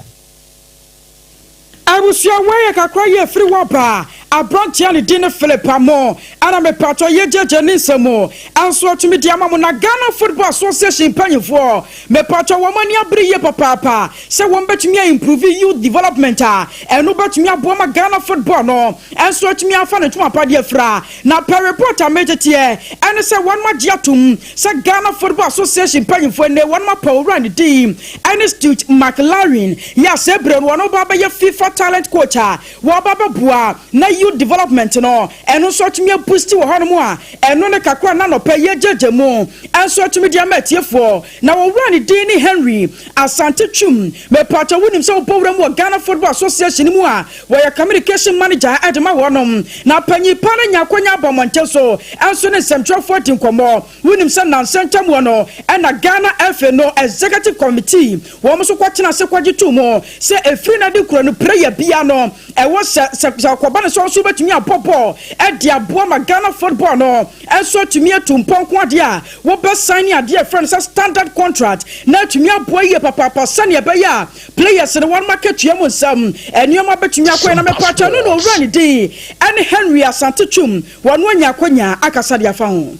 Abusua wei yɛ kakra yi ɛfiri hɔ ba abranteɛ a ne din ne Philip Amoh ɛna mepatwɔ yɛ gyegye ne nsɛm nso atumi de ama mo na Ghana Football Association mpanyinfoɔ mepatwɔ wɔn ani abere yie papaapa sɛ wɔn bɛtumi a improve youth development a ɛno bɛtumi aboa ma Ghana football no nso atumi afa ne ntoma padeɛ afira. Na per report a meteteɛ ɛne sɛ wɔn agye atom sɛ Ghana Football Association mpanyinfoɔ nnɛ wɔn apa owura ne din ɛne Stuart McLaren yɛ a sɛ berɛ no wɔn ba bɛyɛ FIFA talent coach a wɔba bɛboa na youth development no ɛno nso atumi aboosti wɔ hɔnom a ɛno ne kakra na nɔpɛ yɛgyegye mu ɛnso atumi de ama atiefoɔ. Na wɔwura ne din ne Henry Asante Twum. Mepatwa, wonim sɛ wobɔ wura mu wɔ Ghana Football Association mu a, wɔyɛ communication manager ɛde ma wɔnom. Na panyin pa no nya akonya abɔ mmɔnten so ɛnso ne nsɛmtwerɛfoɔ di nkɔmmɔ. Wonim sɛ nansa ntam wɔ no ɛna Ghana FA no executive committee wɔn nso kɔtena ase kɔgye to mu sɛ efiri na de kura no player bia no ɛwɔ sɛ kɔba ne sɛ nso bɛtumi abɔ bɔɔl ɛde aboa ma Ghana football no ɛnso atumi atu mpɔnko adeɛ a wɔbɛsan ne adeɛ ɛfrɛ no sɛ standard contract na atumi aboa yie papaapa, sɛnea ɛbɛyɛ a players no wɔn akatua mu nsɛm nneɛma bɛtumi akɔyɛ. Na mɛpatwa no na owura ne din ɛne Henry Asante Twum, wɔn anya akɔnya akasa de afa ho.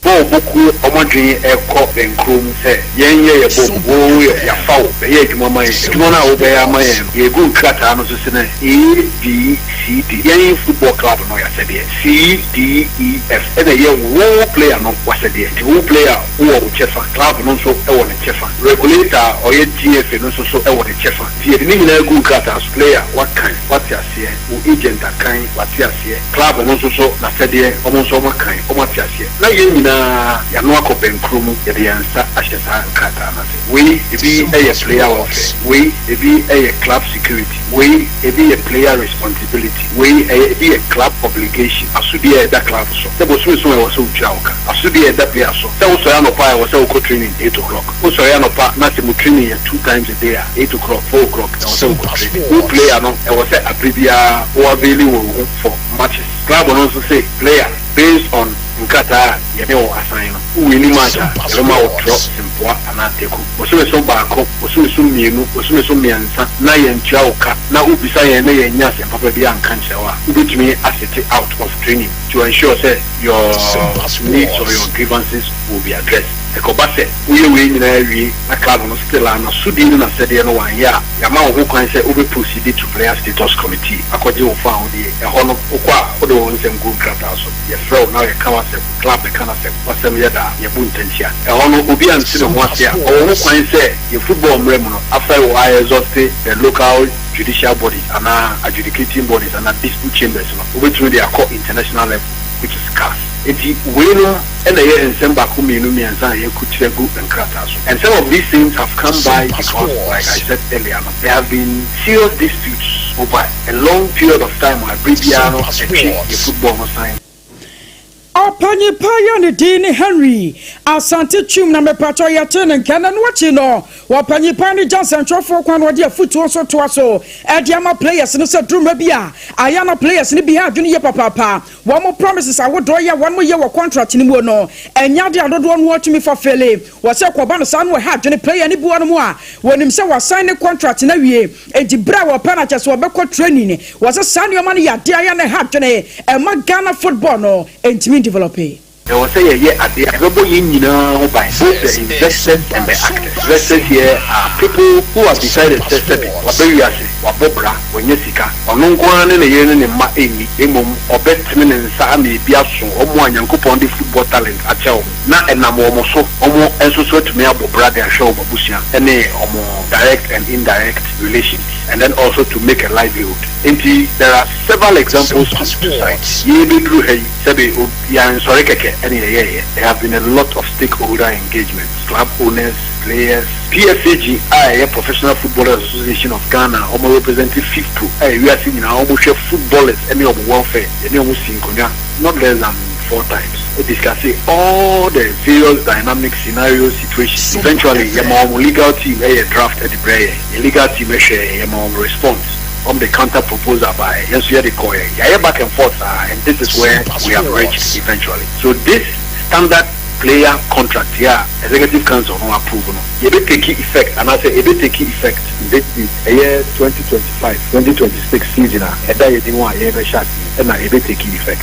Bɔɔl bokuo, ɔmo adwene ɛkɔ bɛnkurom sɛ yɛn yɛ yɛ bɔ wo yɛ yafa wo bɛyɛ adwuma ma yɛn. Adwuma no a wobɛyɛ ama yɛn no, yɛgu nkrataa no so sɛ A B C D, yɛn football club no yɛasɛdeɛ C D E F, ɛna ɛyɛ wo player no wasɛdeɛ. Nti wo player wowɔ wo kyɛfa, club no nso ɛwɔ ne kyɛfa, regulator a ɔyɛ GFA no nso so ɛwɔ ne kyɛfa. Nti yɛde ne nyinaa gu nkrataa so. Player wakan, wate aseɛ, wo agent akan, wate aseɛ, club no nso so n'asɛdeɛ, ɔmo nso ɔmo akan, ɔmo ate aseɛ, na yɛn nyinaa yɛano akɔ bɛnkuro mu, yɛde yɛn nsa ahyɛ saa nkrataa no ase. Wei ebi yɛ player welfare, wei ebi yɛ club security, wei ebi yɛ player responsibility, wei ɛyɛ ebi yɛ club obligation, asodie a ɛda club so sɛ bosome so a ɛwɔ sɛ wotua wo ka, asodie a ɛda player so sɛ wosɔre anɔpa a ɛwɔ sɛ wokɔ training 8 o'clock. Wosɔre anɔpa na sɛ mo training yɛ two times a day a, 8 o'clock, 4 o'clock, ɛwɔ sɛ wokɔ training. Wo player no ɛwɔ sɛ abere biara wo avail wɔ ho for matches. Club no nso sɛ player, based on nkrataa a yɛne wɔ asan no, wo win match a, yɛbɛma wo trɔ mpoa anaa teku. Bosome so 1, bosome so 2, bosome so 3 na yɛntua wo ka na wobisa yɛn na yɛnya asɛm papa bi anka nkyerɛ wo a, wobɛtumi asit out of training to ensure sɛ your needs or your grievances will be addressed. Ɛkɔba sɛ woyɛ wei nyinaa wie na club no still a nasodie no nasɛdeɛ no wanyɛ a, yɛama wo ho kwan sɛ wobɛ proceed to player status committee akɔgye wo fa ahodeɛ. Ɛhɔ no wokɔ a, wode wo nsɛm gu nkrataa so, yɛfrɛ wo na yɛka w'asɛm, club ka n'asɛm, w'asɛm yɛ daa yɛbu ntankyia. Ɛhɔ no obi ante ne ho ase a, ɔwɔ ho kwan sɛ yɛ football mmerɛ mu no afei wɔ ayɛ exhaust the local judicial bodies anaa adjudicating bodies anaa dispute chambers no, wobɛtumi de akɔ international level, which is CAS. Nti wei no ɛna ɛyɛ nsɛm 1, 2, 3 a yɛkukyerɛ gu nkrataa so, and some of these things have come by because, like I said earlier no, there have been serious disputes over a long period of time a abere biara no ɛtwe yɛ football no sign. Ɔpanyin pa yɛ ne din ne Henry Asante Twum. Na mepatɔ yɛte ne nkɛ na no akyi no, wɔpanyin pa ne gya nsɛntwerɛfoɔ kwan na wɔde afotuo nso toa so ɛde ama players no sɛ duruma bi a ayɛ na players no bi ha adwene yɛ papaapa. Wɔn mo promises ahodoɔ yɛ wɔn mo yɛ wɔ contract no mu no, ɛnya de adodoɔ no atumi fulfill. Wɔsɛ kɔba no saa no, ɛha adwene player no bi wɔ no mu a wɔnim sɛ wɔasan ne contract no awie, enti berɛ a wɔpɛ no akyɛ sɛ wɔbɛkɔ training. Wɔsɛ saa nneɛma no yɛ adeɛ ayɛ na ɛha adwene ɛma Ghana football no ɛntumi develop. Ɛwɔ sɛ yɛyɛ adeɛ a ɛbɛbɔ yɛn nyinaa ho ban, both the investors and the actors. Investors here are people who have decided sɛ sɛbi waba wiase, wabɔ bra, wanya sika, ɔno nko ara ne ne yere ne ne mma ɛnni, mmom ɔbɛtene ne nsa ama ebi aso ɔmo a Nyankopɔn de football talent akyɛ wɔn na ɛnam wɔn so ɔmo nso so atumi abɔ bra de ahwɛ wɔn abusua ne ɔmo direct and indirect relations, and then also to make a livelihood. Nti there are several examples to cite. Yɛbɛduru ha yi, sɛbi yɛansɔre kɛkɛ ɛne yɛyɛyɛ. There have been a lot of stakeholder engagement, club owners, players, PFAG a ɛyɛ Professional Footballers Association of Ghana, ɔmo represent FIFPro a ewiase nyinaa ɔmo hwɛ footballers ɛne ɔmo welfare, ɛne ɔmo si nkonnwa not less than four times discuss all the various dynamic scenarios, situations. Eventually yɛma ɔmo legal team ɛyɛ draft ɛde brɛ yɛn. Yɛ legal team ɛhwɛ, yɛma ɔmo response, ɔmo de counter proposal by yɛn nso yɛde kɔɛ, yɛayɛ back and forth saa, and this is where we have reached eventually. So this standard player contract yɛ a executive council no approve no, yɛbɛ take effect anaasɛ yɛbɛ take effect this ɛyɛ 2025-2026 season a ɛda yɛ di mu a yɛbɛhyɛ ase ɛna yɛbɛ take effect.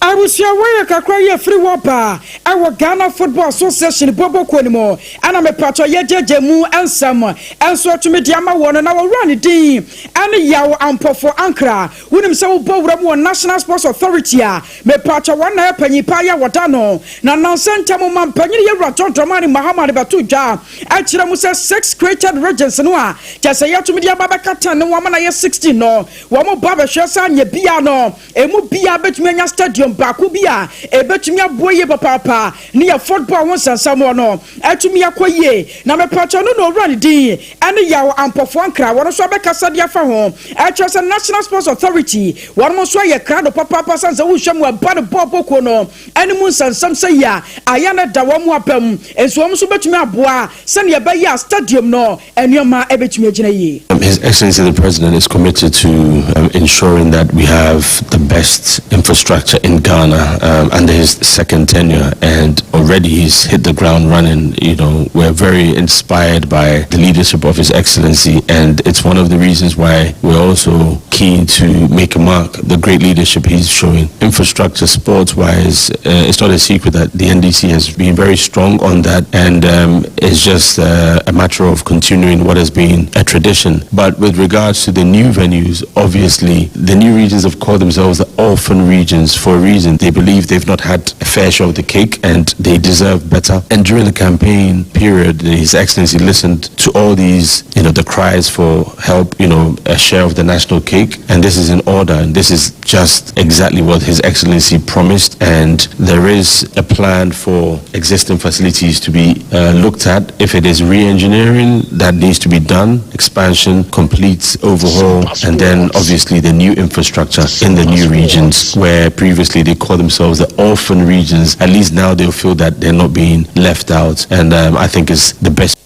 Abusua wei yɛ kakra yi ɛfiri hɔ ba ɛwɔ Ghana Football Association bɔbɔ kuo no mu ɛna mepatwɔ yɛgyegye mu nsɛm nso atumi de ama wɔ no na wɔwura ne din ɛne Yaw Ampofo Ankra. Wonim sɛ wobɔ wura mu wɔ National Sports Authority a, mepatwɔ wɔn na yɛ panyin paa yɛ wɔda no na nansa ntam ma mpanyin yɛwura John Dramani Mahama de bɛto dwa ɛkyerɛ mu sɛ six created regions no a kyɛ sɛ yɛatumi de aba bɛka 10 ne wɔn ama na yɛ 16 no wɔn ba bɛhwɛ sɛ anyɛ bia no Emu biara betumi anya stadium baako bi a ebetumi aboa yie papaapa ne yɛ football ho nsɛnsɛmmoɔ no atumi akɔ yie. Na mepakyɛw no na owura ne din ne Yaw Ampɔfoɔ Ankrah wɔn nso abɛkasa de afa ho. Ɛkyerɛ sɛ National Sports Authority wɔnom nso ayɛ krado papaapa sane sɛ wohwɛ mu ɛba no bɔɔlbɔ kuo no ne mu nsɛnsɛm sɛ yi a ayɛ no da wɔn abam nso wɔn nso betumi aboa sɛnea ɛbɛyɛ a stadium no nneɛma betumi agyina yie. His Excellency the President is committed to um, ensuring that we have the best infrastructure in Ghana um, under his second tenure, and already he's hit the ground running. You know, we're very inspired by the leadership of His Excellency, and it's one of the reasons why we're also keen to make a mark. The great leadership he's showing, infrastructure, sports-wise, uh, it's not a secret that the NDC has been very strong on that, and um, it's just uh, a matter of continuing what has been a tradition. But with regards to the new venues, obviously, the new regions have called themselves the orphan regions for a reason. They believe they've not had a fair share of the cake and they deserve better. And during the campaign period, His Excellency listened to all these, you know, the cries for help, you know, a share of the national cake. And this is in order. And this is just exactly what His Excellency promised. And there is a plan for existing facilities to be uh, looked at. If it is re-engineering that needs to be done, expansion, complete overhaul, and then obviously the new infrastructure in the new regions where previously they called themselves the orphan regions. At least now they'll feel that they're not being left out. And um, I think it's the best.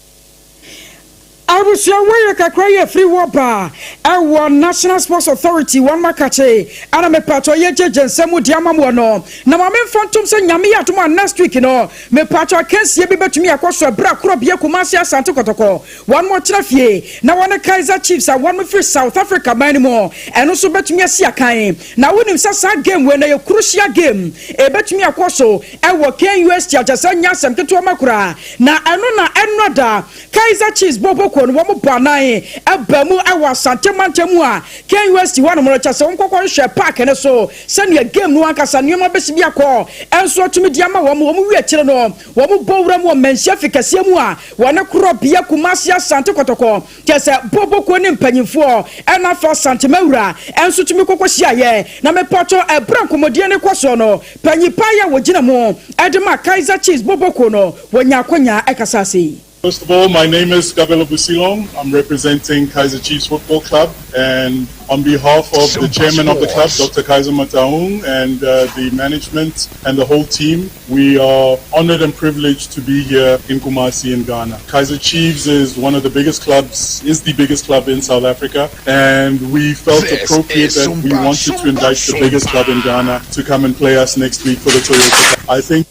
Abusua wei yɛ kakra yi afiri hɔ ba ɛwɔ National Sports Authority wɔn makakye ɛna mepatwɔ yɛ gyegye nsɛm mu di ama mo no na ma memfa ntom sɛ Nyame yɛ adom a next week no mepatwɔ akansie bi bɛtumi akɔ so ɛberɛ a korɔbea Kumasi Asante Kɔtɔkɔ wɔn mo kyerɛ fie na wɔne Kaizer Chiefs a wɔn firi South Africa man no mu ɛno nso bɛtumi asi akan na wonim sɛ saa game wei na yɛ crucial game ɛbɛtumi akɔ so ɛwɔ KNUST akyɛ sɛ nyɛ asɛm ketewa ma koraa na ɛno na ɛno da Kaizer Chiefs bɔbɔ kuo no wɔn bɔ anan ba mu wɔ Asante mantam mu a KNUST hɔ nom no kyɛ sɛ wɔn kɔkɔ hwehwɛ park no so sɛnea game no ankasa nneɛma bɛsi bi akɔ nso atumi de ama wɔn. Wɔn wie akyire no wɔn bɔ wura mu wɔ Manhyia fi kɛseɛ mu a wɔne korɔbea Kumasi Asante Kɔtɔkɔ kyɛ sɛ bɔbɔ kuo ne mpanyinfoɔ ɛna afa Asante Mawura nso tumi kɔkɔ hyiaeɛ. Na mepatwɔ ɛberɛ nkɔmmɔdie no kɔ soɔ no panyin paa yi a wɔgyina mu de ma Kaizer Chiefs bɔbɔ kuo no wɔnya akwanya ɛkasa ase yi. First of all, my name is Gabelo Busilong. I'm representing Kaizer Chiefs Football Club, and on behalf of the chairman of the club, Dr. Kaizer Motaung, and uh, the management and the whole team, we are honored and privileged to be here in Kumasi in Ghana. Kaizer Chiefs is one of the biggest clubs, is the biggest club in South Africa, and we felt this appropriate that we wanted to invite the biggest club in Ghana to come and play us next week for the Toyota Cup. I think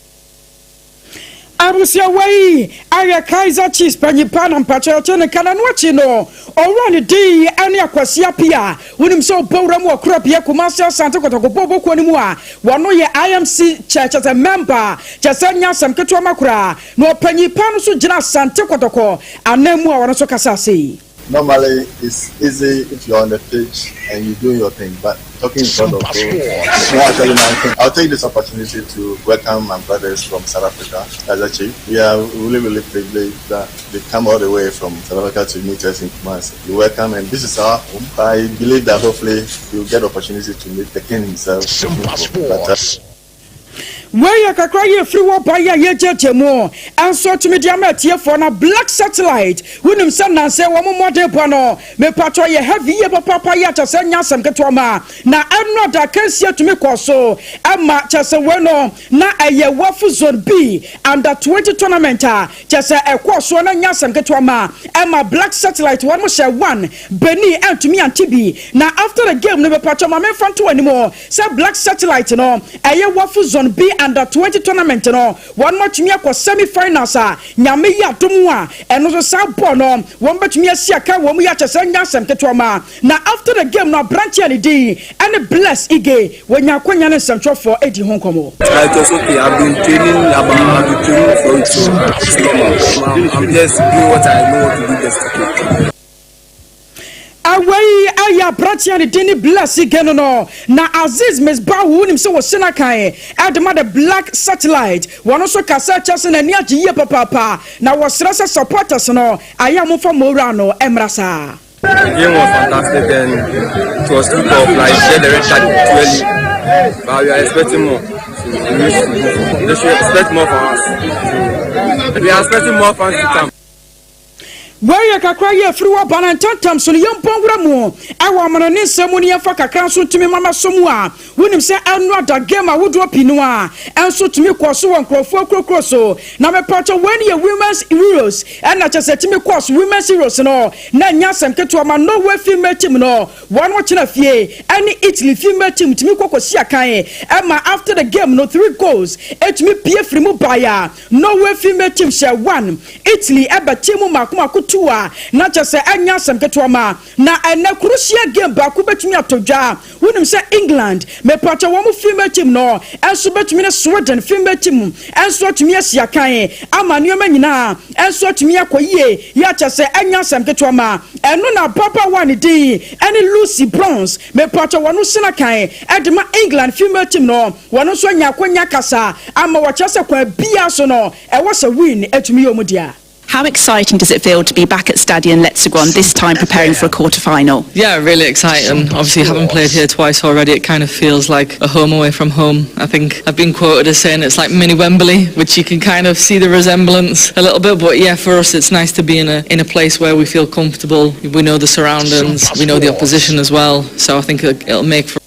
Abusua wei ayɛ Kaiser Chiefs panyin paa na mpakyɛ ɔkyɛ ne ka na ɛno akyi no owura ne din ɛne Akwasi Appiah. Wonim sɛ ɔbɔ wura mu wɔ Korabea Kumasi Asante Kotoko bɔɔlbɔ kuo no mu a wɔno yɛ IMC kyɛ kyɛ sɛ member kyɛ sɛ nyɛ asɛm ketewa ma koraa na ɔpanyin paa no nso gyina Asante Kotoko anan mu a ɔno nso kasa sei. Normally, it's easy if you're on the pitch and you're doing your thing, but talking in front of people, it's not actually my thing. I'll take this opportunity to welcome my brothers from South Africa, Kaizer Chiefs. We are really, really privileged that they come all the way from South Africa to meet us in Kumasi. We welcome, and this is our home. I believe that hopefully you'll get opportunity to meet the king himself. But, uh, Wei yɛ kakra yi ɛfiri wɔ ba yi a yɛgyagya mu nso atumi de ama atiefoɔ na Black Satellite wonim sɛ nansɛ wɔn mmɔden bɔ no mepatɔ yɛ heavy yie papaapa yi akyɛ sɛ nyɛ asɛm ketewa ma na ɛno da kansie tumi kɔ so ɛma kyɛ sɛ wei no na ɛyɛ wafu zone B under 20 tournament a kyɛ sɛ ɛkɔɔ soɔ na nyɛ asɛm ketewa ma ɛma Black Satellite wɔn hyɛ 1 Benin antumi ante bi na after the game no mepatɔ ma memfa nto anim sɛ Black Satellite no ɛyɛ wafu zone B Under 20 tournament no, wɔn atumi akɔ semi finals a Nyame yi adom a, ɛno nso saa bɔɔl no wɔn bɛtumi asi aka wɔn yi akyɛ sɛ nya asɛm ketewa ma. Na after the game no, aberanteɛ ne din ɛne Bless Ige wɔnya akwanya ne nsɛmtwerɛfoɔ edi ho nkɔmmɔ. It was okay. I've been training for it, so it's normal. I'm just doing what I know what to do best. Okay. Awei ayɛ aberanteɛ ne din ne Bless Ige no. Na Aziz Misbahu, wonim sɛ wɔsi no kan ɛde ma the Black Satellite, wɔn nso kasa kyɛ sɛ n'ani agye yie papaapa na wɔsrɛ sɛ supporters no ayɛ a momfa mowura no mmra saa. The game was fantastic and it was too tough. Like, get the red card too early, but we are expecting more. So we wish to go. They should expect more from us. So we are expecting more fans to come. Wɔyɛ kakra yɛ afiri wɔ ba no ntɛntɛm so no, yɛmpɔ nwura mu ɛwɔ amano ne nsɛm mu no, yɛmfa kakra nso ntumi mama so mu a, wonim sɛ ɛno ada game ahodoɔ pii no a ɛnso tumi kɔ so wɔ nkurɔfoɔ kurokuro so. Na mepatɔ wɔn yɛ Women's Euros, ɛna kyɛ sɛ tumi kɔ so Women's Euros no na nya asɛm ketewa ma Norway female team no, wɔn kyena fie ɛne Italy female team tumi kɔ kɔsi akan, ɛma after the game no, three goals ɛtumi pie firi mu baeɛ. Norway female team hyɛ one, Italy ɛbɛ team mu mako mako two a, na kyɛ sɛ ɛnya asɛm ketewa ma. Na ɛnɛ crucial game baako bɛtumi atɔ dwa. Wonim sɛ England, mepatwa wɔn female team no ɛnso bɛtumi ne Sweden female team ɛnso atumi asi akan ama nneɛma nyinaa ɛnso atumi akɔ yie yɛ akyɛ sɛ ɛnya asɛm ketewa ma. Ɛno na ababaawa ne din ɛne Lucy Bronze, mepatwa wɔn sena kan ɛde ma England female team no, wɔn nso anya akonya kasa ama wɔkyerɛ sɛ kwan bia so no ɛwɔ sɛ win atumi yɛ wɔn dea. How exciting does it feel to be back at Stadion Letzigrund, this time preparing for a quarter final? Yeah, really exciting. Obviously, having played here twice already, it kind of feels like a home away from home. I think I've been quoted as saying it's like mini Wembley, which you can kind of see the resemblance a little bit. But yeah, for us, it's nice to be in a place where we feel comfortable. We know the surroundings, we know the opposition as well. So I think it'll make for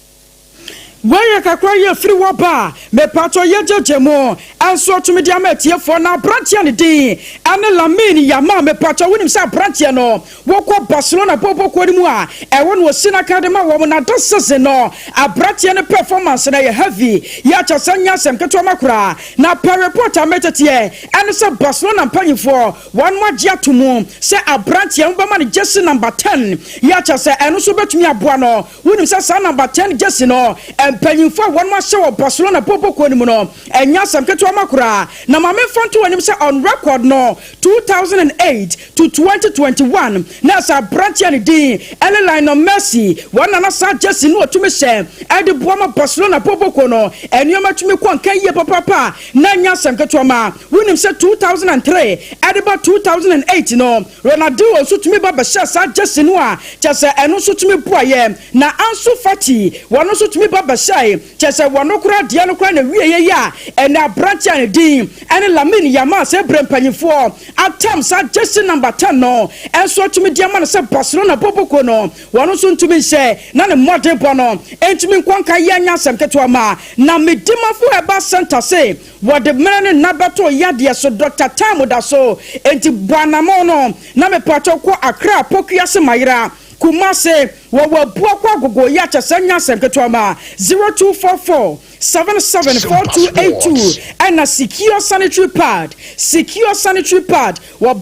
Wɔyɛ kakra yɛ firi wɔ ba a, mepatɔ yɛgyegye mu ɛnso atumi de ama atiefoɔ. Na aberanteɛ no din ɛne Lamine Yamal. Mepatɔ wonim sɛ aberanteɛ no wɔkɔ Barcelona bɔbɔkuo no mu a ɛwɔ no wɔsi n'aka de ma wɔn. Na this season no, aberanteɛ no performance no yɛ heavy, yɛakyɛ sɛ nyɛ asɛm ketewa ma koraa. Na per report a mɛteteɛ ɛne sɛ Barcelona mpanyinfoɔ wɔn agye ato mu sɛ aberanteɛ no bɛma no jersey number 10, yɛakyɛ sɛ ɛno nso bɛtumi aboa no. Wonim sɛ saa number 10 jersey no, mpanyinfoɔ a wɔn ahyɛ wɔ Barcelona bɔbɔkuo no mu no, ɛnyɛ asɛm ketewa ma koraa. Na maame nfa nto anim sɛ on record no, 2008 to 2021, na ɛsɛ aberanteɛ ne din ɛne Lionel Messi, wɔn nana saa jersey no wɔtumi hyɛ ɛde boa ma Barcelona bɔbɔkuo no nneɛma tumi kɔ nkan yie papaapa na ɛnyɛ asɛm ketewa ma. Wonim sɛ 2003 ɛde ba 2008 no, Ronaldinho nso tumi ba bɛhyɛ saa jersey no a kyɛ sɛ ɛno nso tumi boa yɛ. Na Ansu Fati, wɔn nso tumi ba bɛhyɛ kyɛ sɛ wɔn kora deɛ no kora na wie yɛ yi a, ɛnɛ aberanteɛ a ne din ɛne Lamine Yamal, sɛ ebere mpanyinfoɔ atam saa jersey number 10 no ɛnso atumi di ama no sɛ Barcelona bɔbɔko no wɔn nso ntumi nhyɛ na ne mmɔden bɔ no ntumi nkɔnka yɛ anya asɛm ketewa ma. Na Medimafo Herbal Center se wɔde mmerɛ ne nna bɛto yadeɛ so, Dr Time da so, enti bɔ anamɔ no na mepatɔ kɔ Accra Pokuase, Mayera, Kumase, wɔwɔ Abuakɔ Agogo yi akyɛ sɛ nya asɛm ketewa ma 0244 774282. Ɛna Secure Sanitary Pad, Secure Sanitary Pad wɔ.